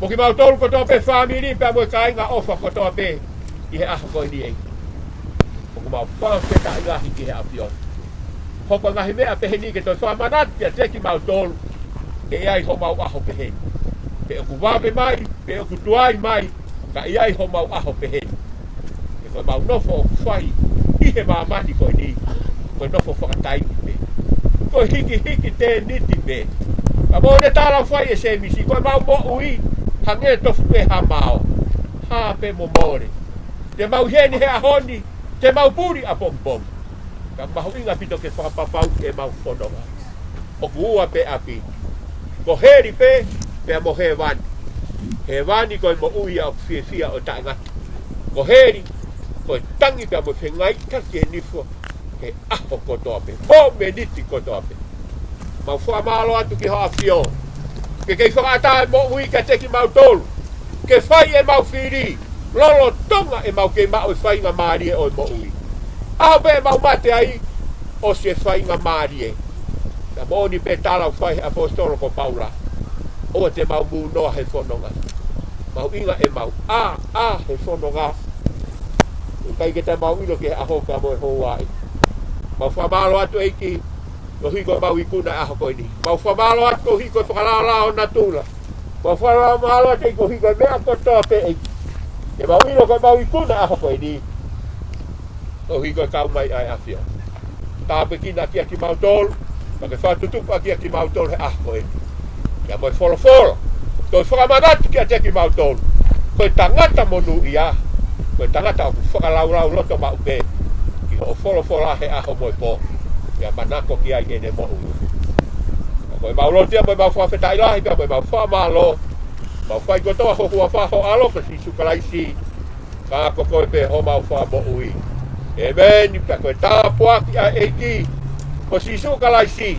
mo kimautolu kotoa pē fāmili pea mo e kāinga ʻofa kotoa pē ʻi he ʻaho ko eni, ʻEiki, ʻoku mau fakafetaʻi lahi ki he ʻAfio. Hoko e ngaahi meʻa peheni ke toe fakamanatu kiate kimautolu ʻe ʻi ai homau ʻaho peheni. Pe ʻoku vave mai, pe ʻoku tuai mai, ka ʻi ai homau ʻaho peheni. He ko ʻemau nofo ʻoku fai ʻi he māmani ko eni, ko e nofo fakataimi pē, ko e hikihiki tēniti pē. Ka mo ne tala fai ʻe Sēmisi, ko ʻemau moʻui hangē tofu pē ha mao, hā pē mo mole. Te mau ʻi heni he ʻaho ni, te mau puli ʻapongipongi. Ka mahuʻinga ʻaupito ke fakapapauʻi ʻemau fononga. ʻOku ua pē ʻapi, ko heli pē pea mo hēvani. Hēvani ko e moʻui ia ʻoku fiefia ʻo taʻengata. Ko heli ko e tangi pea mo e fengaiʻitaki he nifo he ʻaho kotoa pē, momeniti kotoa pē. Mau fakamālō atu ki ho ʻAfio, ke kei fakaʻatā e moʻui kiate kimautolu, ke fai ʻemau fili lolotonga ʻemau kei maʻu e faingamālie ʻo e moʻui. ʻAho pē ʻemau mate ai, ʻosi e faingamālie. Pea moʻoni pē tala ʻoku fai he ʻaposetolo ko Paula, ʻoua te mau mūnoa he fononga. Mahuʻinga ʻemau ʻā, ʻā he fononga, ʻikai ke te mau ʻilo ki he ʻaho pea mo e houa. Mau fakamālō atu, ʻEiki, koeʻuhi ko ʻemau ikuna he ʻaho ko eni. Mau fakamālō atu koeʻuhi ko e fakalaolao ʻo natula. Mau fakamālō atu, ʻEiki, koeʻuhi ko e meʻa kotoa pē, ʻEiki, ke mau ʻilo ko ʻemau ikuna he ʻaho ko eni, koeʻuhi ko e kau mai ʻa e ʻAfio. Tāpuekina kiate kimautolu, pea ke fakatutupu ʻaki kiate kimautolu he ʻaho ko eni. Pea mo e folofola, toe fakamanatu kiate kimautolu, ko e tangata monūʻia ko e tangata ʻoku fakalaulauloto maʻu pē ki hoʻo folofola he ʻaho mo e pō, pea manako ki ai ʻene moʻui. Ko ʻemau lotu ia mo ʻemau fakafetaʻi lahi pea mo ʻemau fakamālō, mau fai kotoa ho huafa ho ʻAlo ko Sīsū Kalaisi, ka ko koe pē homau Fakamoʻui. ʻĒmeni. Pea ko e tāpuaki ʻa e ʻEiki ko Sīsū Kalaisi,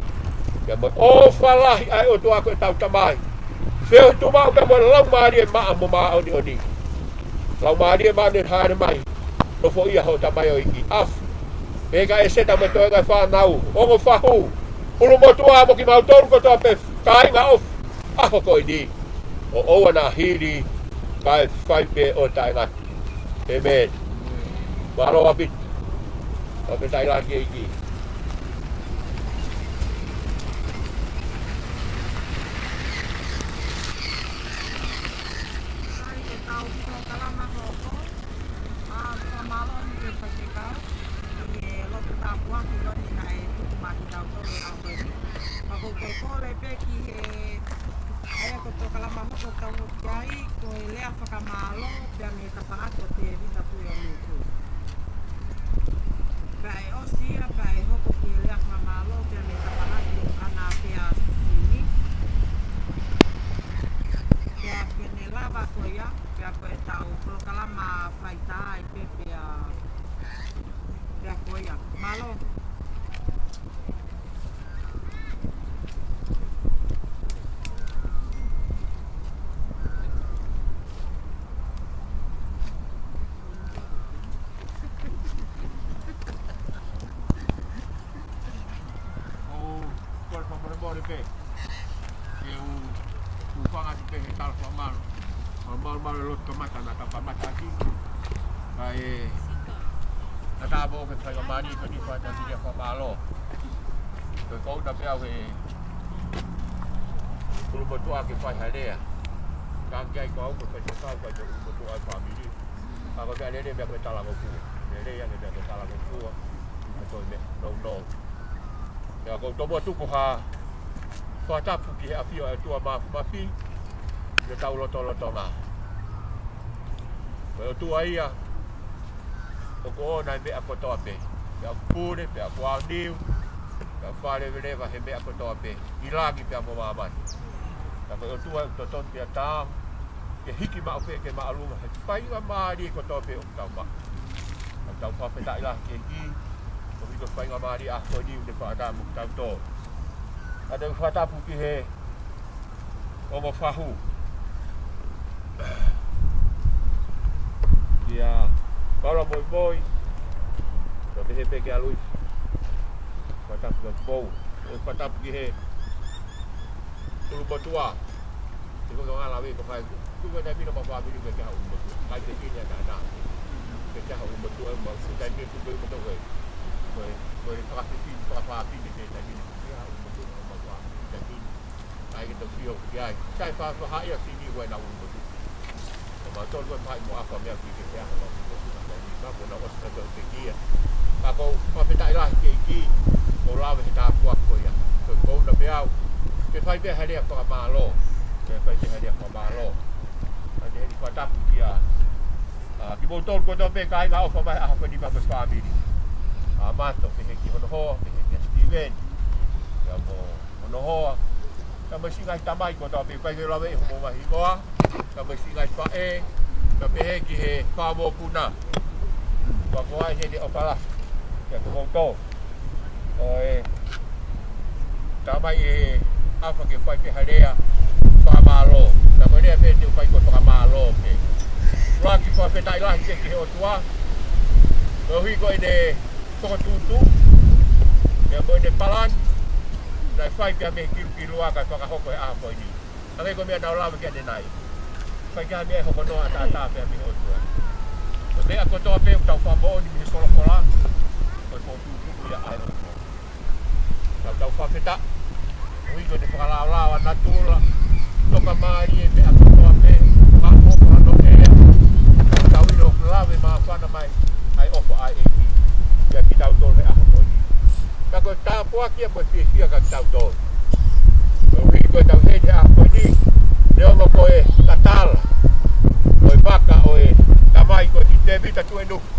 pea mo e ʻofa lahi ʻa e ʻOtua ko ʻetau Tamai, feohi tuʻumaʻu pea mo e Laumālie Maʻa mo Māʻoniʻoni. Laumālie Maʻa, ne hāʻele mai, nofoʻia ho tamaioʻeiki ʻAfu, pea kia ʻĒseta mo e toenga e fānau, ongo fahu, ʻulumotuʻa mo kimautolu kotoa pē kāinga ʻofa ʻaho ko eni. ʻo ʻoua naʻa hili, kae fai pē ʻo taʻengata. ʻĒmeni. Mālō ʻaupito. Fakafetaʻi lahi ki he ʻEiki. Sai, ke tau polokalama hoko. ʻA, fakamālō ʻi he faifekau ʻi he lotu tāpuaki ko eni naʻe tuku maʻa kitautolu he ʻaho ni. Ka ʻoku ou kole pē ki he ʻa ia ko e polokalama hoko ʻoku tau ō ki ai, ko e lea fakamālō pea mei he tafaʻaki ʻo Tēvita Tuʻiʻonuku. Pea ʻe ʻosi ia, pea ʻe hoko ki he lea fakamālō pea mei he tafaʻaki ʻo ʻAna Pea Sini. Pea ke ne lava ko ia, pea ko ʻetau polokalama faitā ai pē pea, pea ko ia. Mālō. ʻOku ou kole fakamolemole pē. Ke u, u hūfanga atu pē he tala fakamālō. Fakamālō, mālō e lotu kamata naʻa tau kamata ʻaki. Kae, naʻa tau ō ke fai kamani, ko eni fai kamani ke fakamālō. Ko e kau na pē au he ʻulumotuʻa ke fai ha lea. Ka ke ai ko au ko e faifekau, fai ko e ʻulumotuʻa e fāmili. Ka ko e meʻa lelei meʻa ko e talangofua. Lelei ange meʻa ko e talangofua. ʻA e toe meʻa nounou. Pea ʻoku ou tomuʻa tuku ha fakatapu ki he ʻafio ʻa e ʻOtua Māfimafi ʻi hotau lotolotonga. Ko e ʻOtua ia ʻoku ʻoʻona e meʻa kotoa pē. Pea ʻoku pule, pea ʻoku aoniu, pea ʻoku fāleveleva he meʻa kotoa pē, ʻi langi pea mo māmani. Ka ko e ʻOtua ʻoku totonu pea taau ke hiki maʻu pē ke māʻolunga he faingamālie kotoa pē ʻoku tau maʻu. Ka tau fakafetaʻi lahi ki he ʻEiki, koeʻuhi ko e faingamālie ʻa e ʻaho ni ʻoku ne fakaʻatā mo kitautolu. Ka tau fakatapu ki he ongo fahu. Kia Paula Moimoi. Ka pehē pē kia Luisi. Fakatapu kia Pou. Fakatapu ki he ʻulumotuʻa. Te ko ngā lave ko fai. Tuku e taimi na ma fāmili ke ke ha ʻulumotuʻa. Kai te kini a nana. Ke ke ha ʻulumotuʻa, ma se taimi ke tuku e moto koe. Koe, koe fakafefine, fakafefine ke taimi ni. Ke ha ʻulumotuʻa, ma fāmili ke taimi ni. Kai ke tau sio ki ai. Kai fa, fa, ha ia sini ue na ʻulumotuʻa. Ko mautolu ko e maʻu mo ʻafa meʻa ki he ʻaho na ʻulumotuʻa. Kai ni ka ko na ʻosi ka tau te kia. Ka ʻoku ou fakafetaʻi lahi ki he ʻEiki. ʻOku lave he tāpuaki ko ia. Ko e kau na pē au. Ke fai pē ha lea fakamālō. Ke fai pē ha lea fakamālō. Ka te heni fakatapu kia, ʻa, kimoutolu kotoa pē kāinga ʻofa mai ʻaho ko eni pea mo e fāmili. ʻA Mato, pehē ki hono hoa, pehē kia Steven. Pea mo hono hoa. Pea mo e siʻi ngaahi tamai kotoa pē, ʻikai ke lave ʻi homo mahi moa. Pea mo e siʻi ngaahi faʻē. Pea pehē ki he fāmili puna. Pea ko ai heni ʻofa lahi. Kia kimoutolu. ʻOku ou tala mai e ʻafa ke fai pē ha lea fakamālō. Ka ko e lea pē te u fai ko e fakamālō pē. ʻUluaki fakafetaʻi lahi pē ki he ʻOtua. Koeʻuhi ko ʻene fokotuʻutuʻu. Pea mo ʻene palani. Naʻe fai pē mei he kilukilua kae fakahoko he ʻaho ko eni. Hangē ko e meʻa naʻa ku lave ki ai ʻanenai. Fai ki ha meʻa ʻe hoko noa ʻataʻatā pē mei he ʻOtua. Ko e meʻa kotoa pē ʻoku tau fakamoʻoni mei he solokola. Ko e fokotuʻutuʻu ia ʻa e ʻOtua. Tau tau fakafetaʻi. Koeʻuhi ko ʻene fakalaolao ʻa natula. Tokamālie meʻa kotoa pē. Ka ko hono ʻea. Tau ʻilo lave māfana mai. ʻA e ʻofa ʻa e ʻEiki. Kia kitautolu he ʻaho ko eni. Ka ko e tāpuaki ia mo e fiefia kia kitautolu. Koeʻuhi ko e tau heni he ʻaho ko eni. Neongo ko e tatala. Ko e vaka ʻo e tamai ko e Tēvita Tuʻiʻonuku.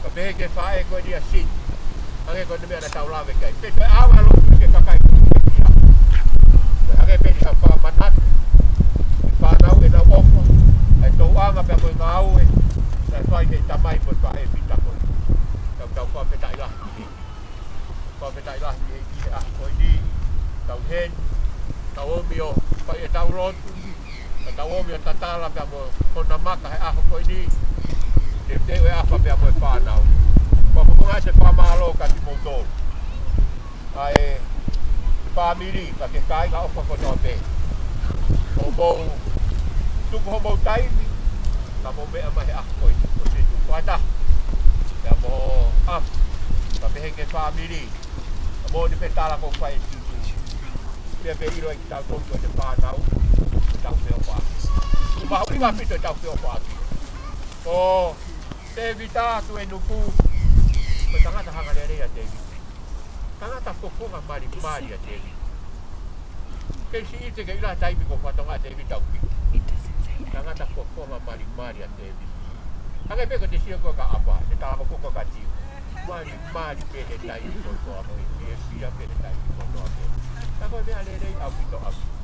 Ka pehē ki he faʻē ko eni ʻa Sini. Hangē ko e meʻa naʻa tau lave ki ai. Pea ko e ʻalu ʻalu ki he kakai ko eni. Ko e hangē pē ni ha fakamanatu. Fānau ʻenau ʻofa. ʻA e tōʻonga pea ko e ngāue. Naʻe fai he tamai ko e faʻē Pita ko eni. Tau tau fakafetaʻi lahi ki he. Fakafetaʻi lahi ki he ʻEiki he ʻaho ko eni. Tau heni. Tau ō mai ʻo fai ʻetau lotu. Ka tau ō mai ʻo tatala pea mo hona maka he ʻaho ko eni. Ke te ue ʻafa pea mo e fānau. Ko e konga ʻete fakamālō kia kimoutolu. ʻA e fāmili, ka ke kāinga ʻofa kotoa pē. ʻOku mou Tuku homou taimi, ka mou meʻa mai he ʻaho ko eni, ko e tuku ata. Pea mo ʻafu, ka pehē ki he fāmili. Ka mou ni pe tala ko fai e tutu. Pea pe ʻilo ai kitautolu ko e fānau, tau feʻofaʻaki. Mahuʻinga ʻaupito tau feʻofaʻaki. Ko Tēvita Tuʻinuku, ko e tangata hanga lelei ʻa Tēvita. Tangata fofonga malimali ʻa Tēvita. Kei siʻi ʻite ke ʻilo ha taimi ko e fatongia ʻa Tēvita ʻoku piki. Tangata fofonga malimali ʻa Tēvita. Hangē pē ko e te sio ko e ka apa, te tala ko e ka tiu. Malimali pē he taimi kotoa pē, fiefia pē he taimi kotoa pē. Ka ko e meʻa lelei ʻaupito ʻaupito.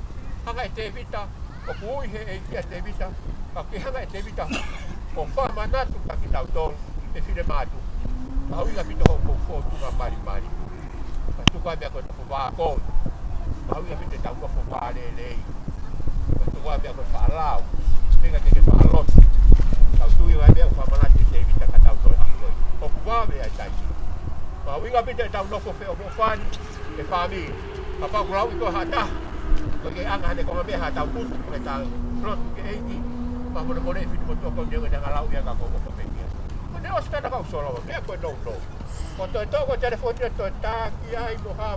Hanga ʻe Tēvita, ʻoku ui he ʻEiki ʻa Tēvita, ka ke hanga ʻe Tēvita ʻo fakamanatu kia kitautolu, ʻe finemātuʻa. Mahuʻinga ʻaupito hoʻo fōtunga malimali. Ka tuku ā meʻa ko e nofo vākoi. Mahuʻinga ʻaupito ʻetau nofo vālelei. Ka tuku ā meʻa ko e faʻalau. Feinga ke ke faʻalotu. Tau tui ʻa e meʻa ʻoku fakamanatu ʻe Tēvita kia tautolu ʻaho ko eni. ʻOku vave ʻa e taimi. Mahuʻinga ʻaupito ʻetau nofo feʻofoʻofani. ʻE fāmili. Kapau ʻoku lauʻi koe ha taha, ko e ke anga hane ko e meʻa ha tau putu, ko e tau lotu ki he ʻEiki, pea mo e mole fiti mo toko ni o ke tanga lauʻi ʻa ka ko ko peki. Ko e ʻosi ka ta kau solo, meʻa ko e nounou. Ko e toe toko telefoni ʻo toe taki ai mo ha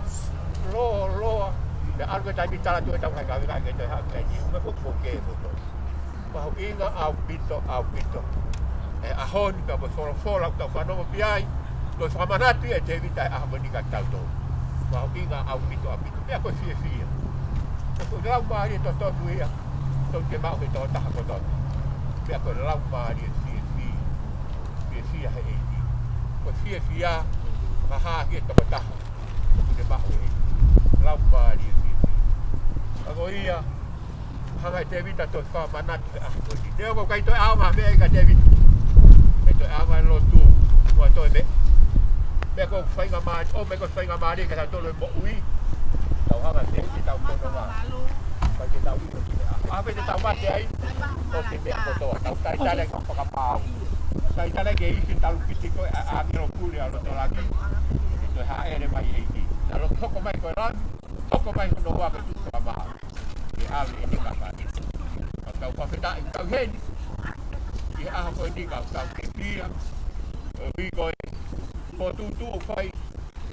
lōloa. Pea ʻalu ke taimi tala tu e tau kai kavi kai ke toe haʻu kai ni, me ko ko ke mo to. Mahuʻinga ʻaupito, ʻaupito. ʻE ʻaho ni pea mo e folofola ʻoku tau fanongo ki ai, ko e fakamanatu ia ʻe Tēvita he ʻaho ko eni kia tautolu. Mahuʻinga ʻaupito, ʻaupito. Pea ko e fiefia. Pea ko e laumālie totonu ia, tonu ke maʻu he tokotaha kotoa. Pea ko e laumālie fiefia. Fiefia he ʻEiki. Ko e fiefia, mahaki e tokotaha. Tonu ke maʻu he ʻEiki. Laumālie fiefia. Ka ko ia, hanga ʻe Tēvita ʻo toe fakamanatu he ʻaho ko eni. Neongo ʻoku ʻikai toe ʻaonga ha meʻa ia kia Tēvita. ʻIkai toe ʻaonga e lotu. Ko e toe meʻa. Meʻa ko e faingamālie, ʻo meʻa ko e faingamālie kia tautolu e moʻui. Tau hanga ʻe Tēvita ʻo tau kono ngā. ʻIkai ke tau ʻilo ki he ʻaho. ʻAho pē te tau mate ai. ʻO ke meʻa kotoa. Tau talitali ki he fakapapau. Talitali ki he ʻEiki talu piti ko e ʻa, ʻāngelo pule ʻa loto langi. ʻE toe hāʻele mai e ʻEiki. Naʻa loto hoko mai ko e langi. Hoko mai hono ua ke tuku ka maha. Ke ʻave ʻene kakai. Ka tau fakafetaʻi kau heni. Ki he ʻaho ko eni ka tau ke pia. ʻOku ui ko e potutu ʻoku fai.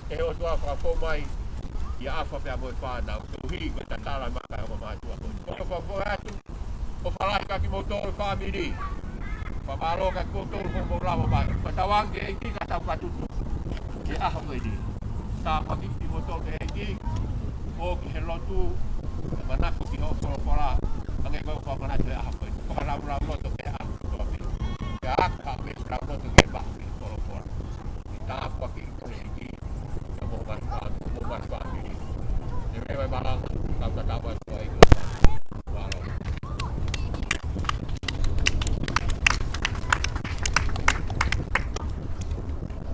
ʻE ʻOtua fakafou mai. ʻIa ʻAfa pea mo e fānau. Koeʻuhi ko e tatala maka ʻo mātuʻa ko eni. Ko e fakafou atu. ʻOfa lahi kia kimoutolu fāmili. Fakamālō kia kimoutolu hoʻomou lava mai. Fakatauange ʻEiki ka tau ka tutu. Ki he ʻaho ko eni. Tāpuaki kimoutolu ʻEiki. ʻO ki he lotu. Manako ki hoʻo folofola. Hangē ko e fakamanatu he ʻaho ko eni. Fakalaulau loto ki he ʻaho ko eni. Ke aka me lauloto ki he ʻaho ko eni folofola. Tāpuaki.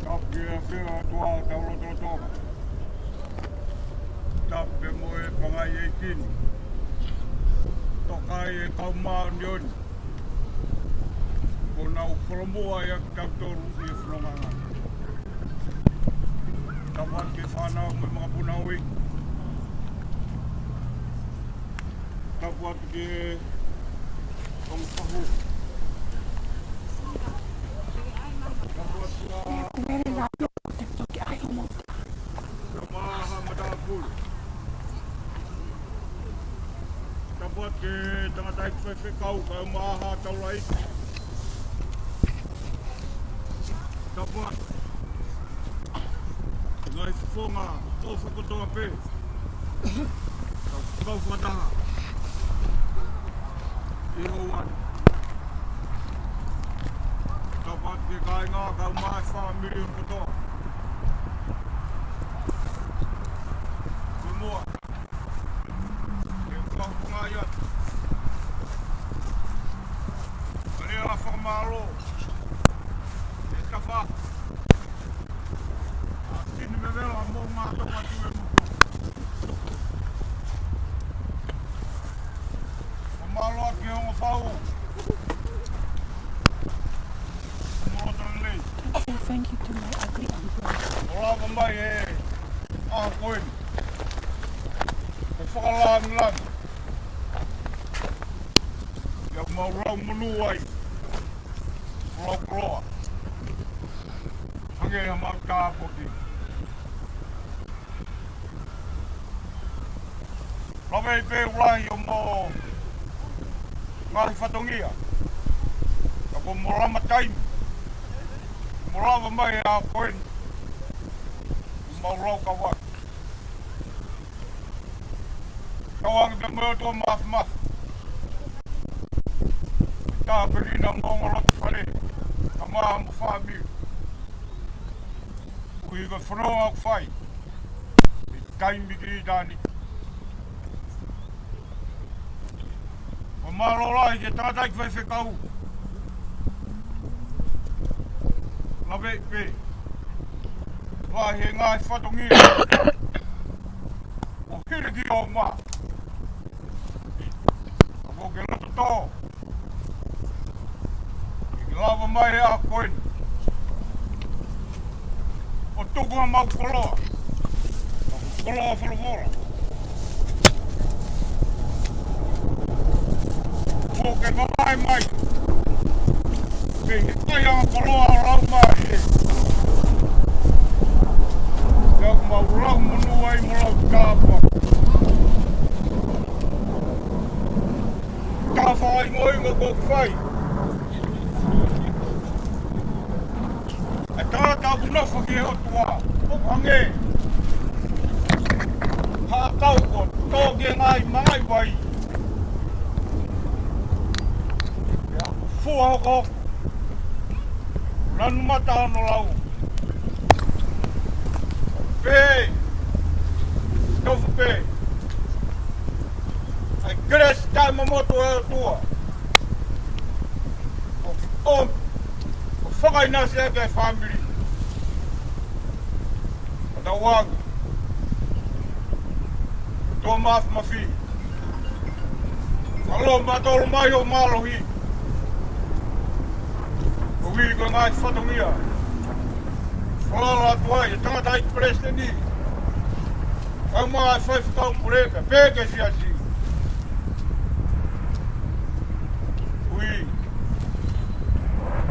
Tapu ki he ʻOtua ʻo e lotolotonga. Tapu mo e Pangai ʻEiki ni. Toka ai e kau māʻoniʻoni. Ko ʻenau folofola ia kia tautolu ʻi he fononga. Tapu atu ki he fānau mo e makapuna ʻo e ʻEiki. Tapu atu ki he ongo fahu. Tapu atu ki he Maha Matakapulu. Tapu atu ki he tangataʻeiki faifekau kae ʻumaʻā Taulaʻeiki. Tapu atu. Ngaahi fofonga ʻofa kotoa pē. Kau, kau fakataha. ʻI he ʻaho ni. Tapu atu ki he kāinga kae ʻumaʻā e fāmili kotoa. Ki muʻa. Ke fakafofongaʻi atu. Ka lea fakamālō. Ke tafa. ʻA Tini Mevela mo ngā toko atu e motu. Fakamālō ki he ongo fahu. Mo tana lei. Say thank you to my ugly uncle. ʻO lava mai e ʻaho ko eni. Ko e fakalāngilangi. Ia Mau lau monū ai, lau koloa. Hangē ha mau tāpuaki. Lave pē ʻoku lahi hoʻomou ngaahi fatongia. Ka ko e molama taimi. Molama mai ʻa ko eni. Mau lau kavai. Tauange pē mo e ʻOtua Māfimafi. Tāpuekina mo e ongo loto fale. Kae ʻumaʻā mo e fāmili. Koeʻuhi ko e fononga ʻoku fai. ʻI he taimi ki taimi ni. Fakamālō lahi ki he tangataʻeiki faifekau. Lave pē. Lahi e ngaahi fatongia. ʻO hili ki ʻo mā. ʻOku ke loto tō. ʻI he lava mai ʻa ko eni. ʻO tuku ha mau koloa. Koloa folofola. ʻOku ke mamae mai. Ke he kai ʻa e koloa ʻo lau mai. Ia mau lau monū ai mo lau tāpuaki. Ka fai mo inga ko fai. ʻA e tangata ʻoku nofo ki he ʻOtua, ʻoku hangē ha ʻakau kuo tō ki he ngaahi mangaʻi vai. Pea fua hokohoko. Lanu mata hono lau. Pē. Tofu pē. ʻA e kelesi taʻemomotu ʻa e ʻOtua. ʻO, ʻo, ʻo fakaʻinasi ʻaki e fāmili. Ka tauange. ʻOtua Māfimafi. Mālō mātolu mai hoʻo mālohi. Koeʻuhi ko e ngaahi fatongia. Falala atu ai, e tangataʻeiki palesiteni. Kae ʻumaʻā e faifekau pule pē, pehē ki he siasi. Koeʻuhi.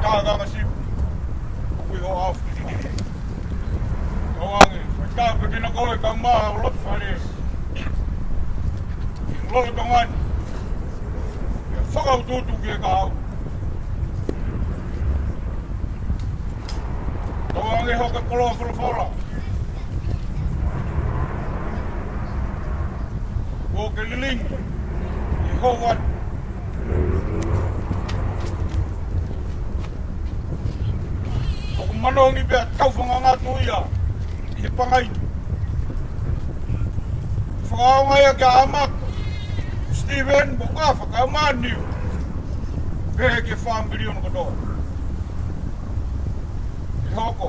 Tākanga sipi. Koeʻuhi hoʻo ʻaofi. Tauange, fai tāpuekina koe kae ʻumaʻā ho loto fale. Lolotonga ni. Ke fakautuutu ki he kahaʻu. Tauange hoko e koloa folofola. ʻOku ke lilingi. ʻI he houa ni. ʻOku manongi pea tau fangangatu ia ʻi he pangai. Fakaonga ia kia ʻAmaka, Steven, mo ʻAfa, kae ʻumaʻā Niu. Pehē ki he fāmili hono kotoa. ʻE hoko.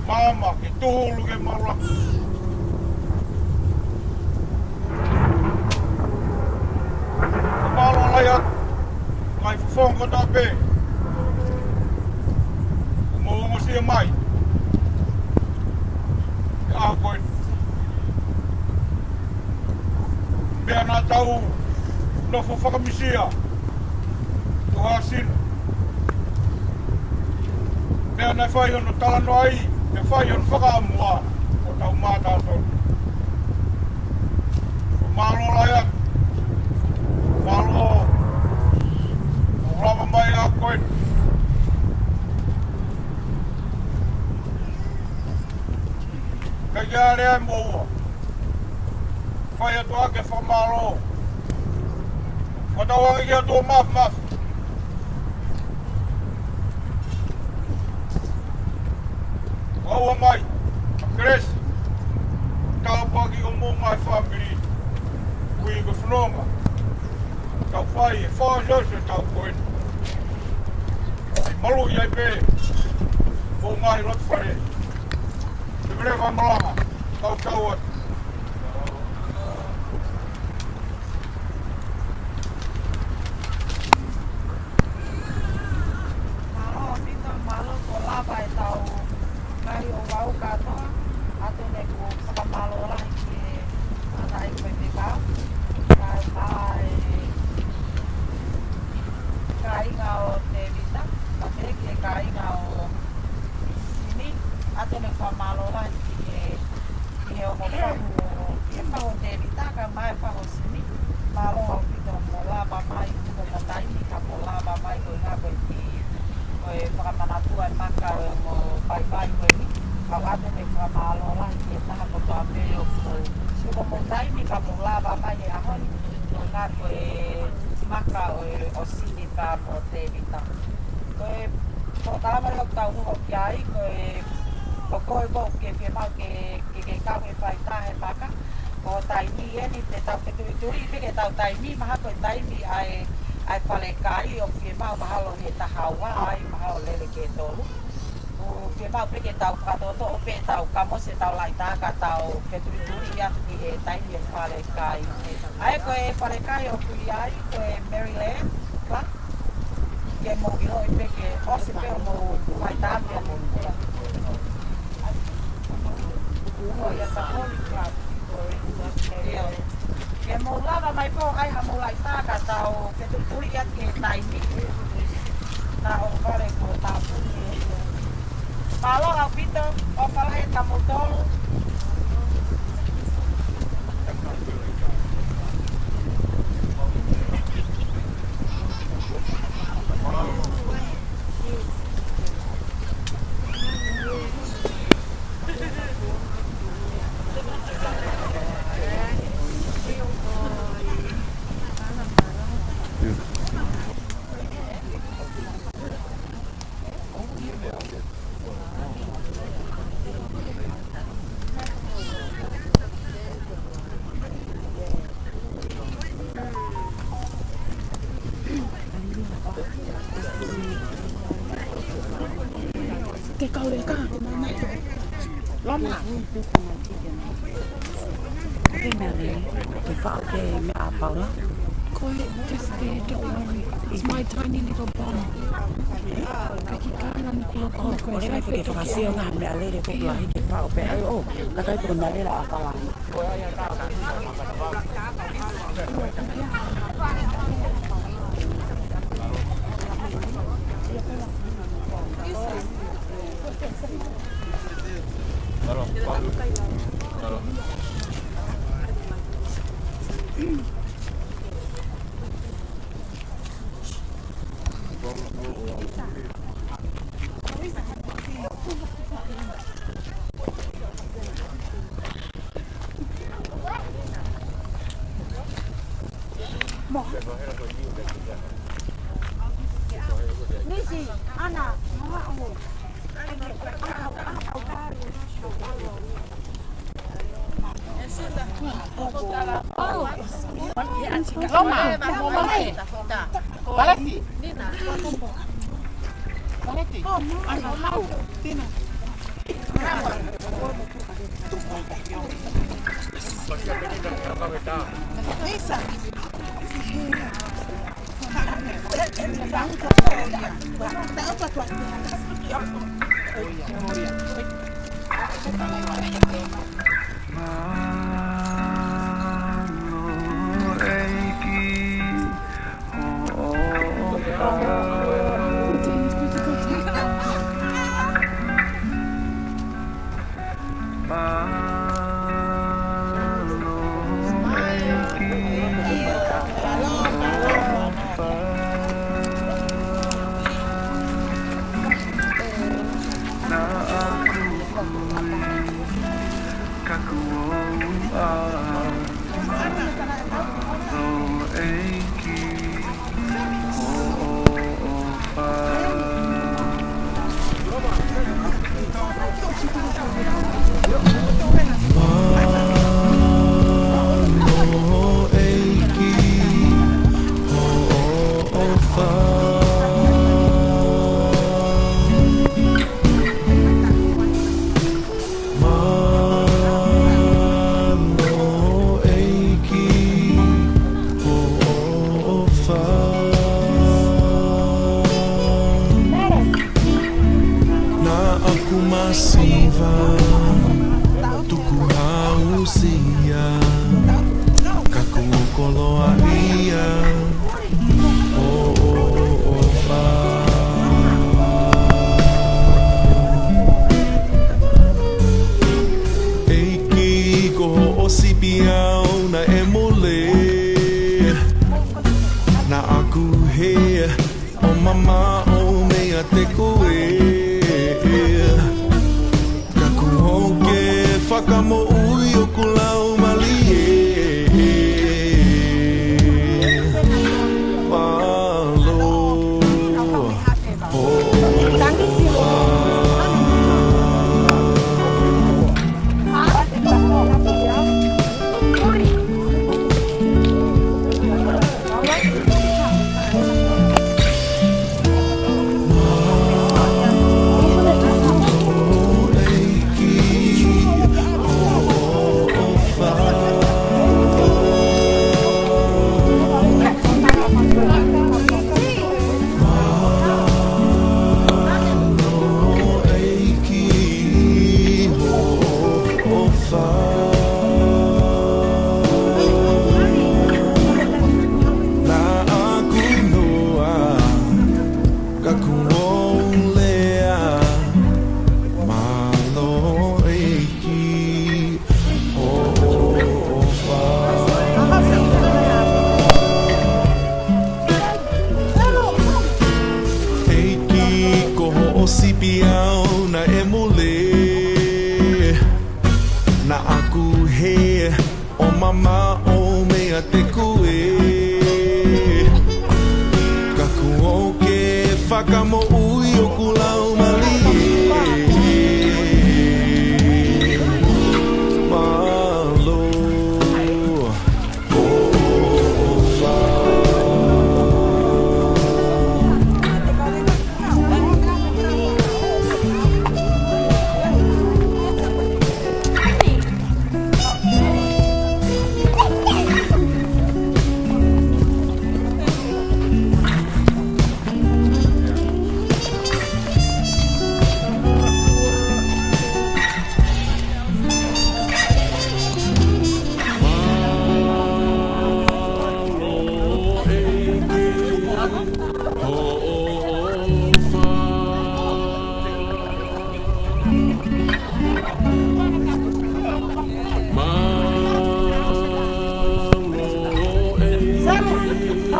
Māmā, ke tūhulu ke maulaki. Fakamālō lahi atu. Ngaahi fofonga kotoa pē. Kuo mou ongosia mai. He ʻaho ko eni. Pea naʻa tau nofo fakamisia. Ko ha sino. Pea naʻe fai hono talanoaʻi, pea fai hono fakaʻamu ʻa hotau mātautolu. Mālō lahi atu. Mālō. ʻO lava mai ʻa ko eni. Kae ʻai ʻa e moʻua. Fai atu ʻa e fakamālō. Fakatauange ki he ʻOtua Māfimafi. ʻOua mai, ʻa e kelesi, tāpuaki ʻo mou ngaahi fāmili, koeʻuhi ko e fononga ʻoku tau fai he fakaʻosi ʻo e taʻu ko eni. ʻE maluʻi ai pē homou ngaahi loto fale. Te mele fakamālō, kau kau atu. Mālō ʻaupito, mālō kuo lava e tau kai ʻo vau kātoa, ʻa ia ʻoku ou fakamālō lahi ki he tangataʻeiki faifekau, kae ʻumaʻā e maka ʻo, ʻo Sini pea mo Tēvita. Ko e polokalama ʻoku tau hoko ki ai, ko e, ko koe ʻoku ke fiemaʻu ke, ke, ke kau he faʻahitaʻu he maka, ko e taimi eni te tau fetuʻituʻi pē ke tau taimi, mahalo ko e taimi ʻa e, ʻa e falekai ʻoku fiemaʻu mahalo he taha ua ai, mahalo lele ki he tolu. ʻOku fiemaʻu pē ke tau fakatoʻotoʻo pē ʻetau kamose, ʻetau laʻitā, ka tau fetuʻituʻi atu ki he taimi ʻo e falekai. ʻA ia ko e falekai ʻoku ʻi ai ko e Maryland Club. Ke mou ʻiloʻi pē ke ʻosi pē ʻo mou fai tā pē ʻa mou. Ko ia Sapori Club. ʻIo. Ke mou lava mai pē ʻo ʻai haʻamou laʻitā ka tau fetuʻituʻi atu ki he taimi. Naʻa ʻoku fale ko tāpuni. Mālō ʻaupito, ʻofa lahi atu kiate kimoutolu. Te kau le ka, te nana. Loma. Ke meʻa lele, ke faʻo ke meʻa Paula. Ko e, just there, don't worry. It's my tiny little bomb. Peki kala ni kula kula ko e. Ko e fai pē ke fakasio ngā meʻa lele ko kula hiki faʻo pē. Ai, ʻo, ka kai ko na lela a kala. Nisi, Ana, Mahaʻu. Loma, Paleti. Paleti. Ana, Mahaʻu. Tina. Mālō ʻEiki hoʻo ʻofa. Naʻa ku masiva, tukuhausia, ka kuo koloaʻia hoʻo ʻofa. ʻEiki, ko hoʻo sipi au naʻe mole. Naʻa ku hē ʻo mamaʻo meiate koe. Ka kuo ke fakamoʻui ʻoku laumālie.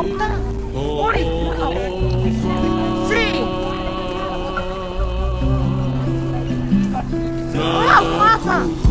Ori. Three. Wow, awesome.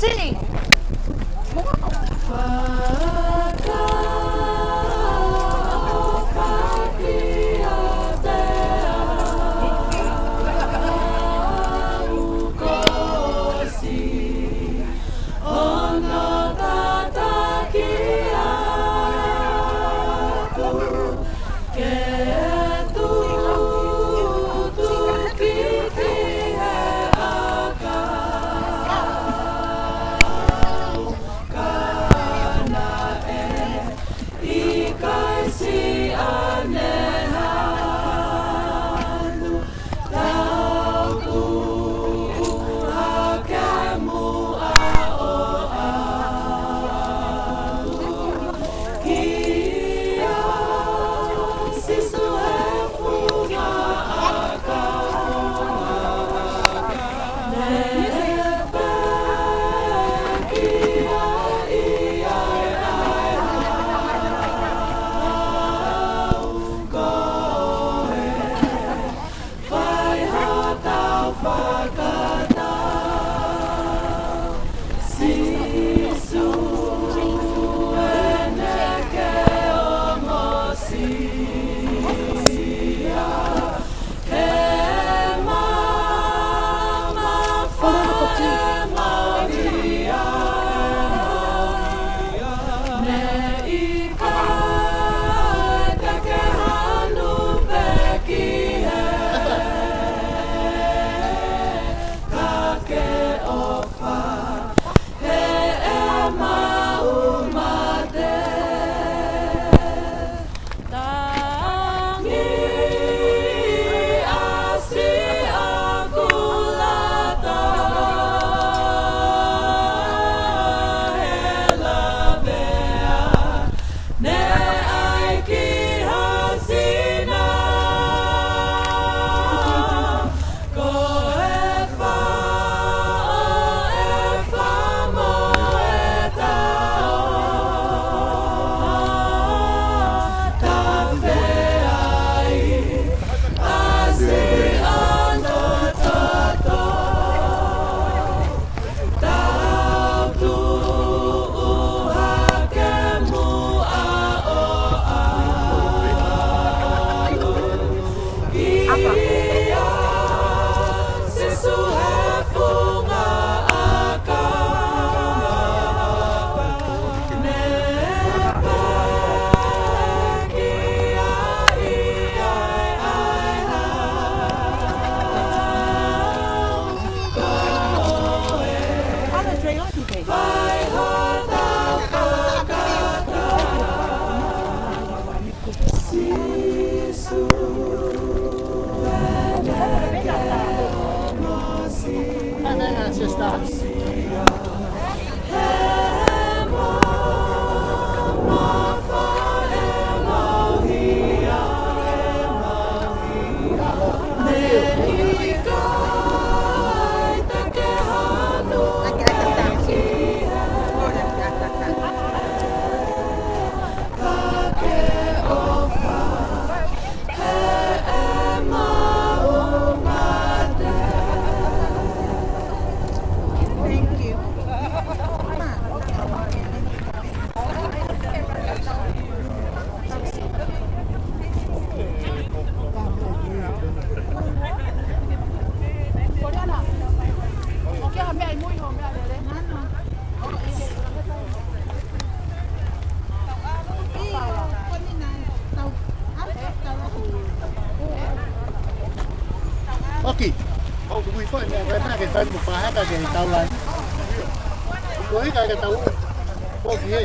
Sini. Ki. Au tu kui fai mea kai na ke tanu pa haka ke tau lai. Ko hika ke tau. Ko ki e.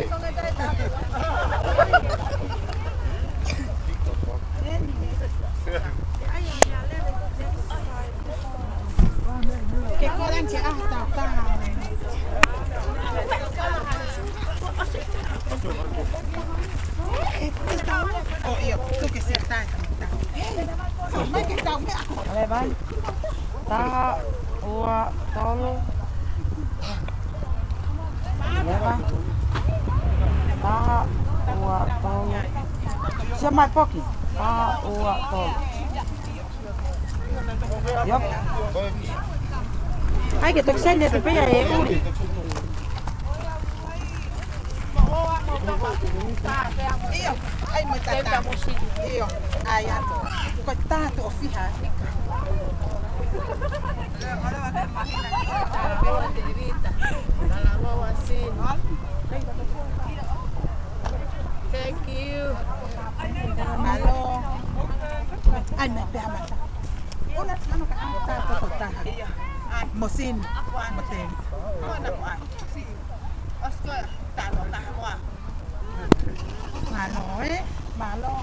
Ke kolan ke ah ta ta. Oh, ʻio, tu ke se tai. Mai ke tau mea ko. Ale vai. Taha, ua, tolu. Ale vai. Taha, ua, tolu. Sia mai poki. Taha, ua, tolu. ʻIo. ʻAi ke toki saini atu pē ia ʻe ʻUli. ʻIo, ʻai mo e tata. ʻIo, ʻai atu. Ko e tata ʻo fiha. Thank you. Mālō. ʻAi, meʻa pē ha mata. Ona tano ka ʻai tā toko taha. Mo Sini, mo Teli. Ona ko ʻai. Osko, tano taha mo ʻai. Mālō, ē? Mālō.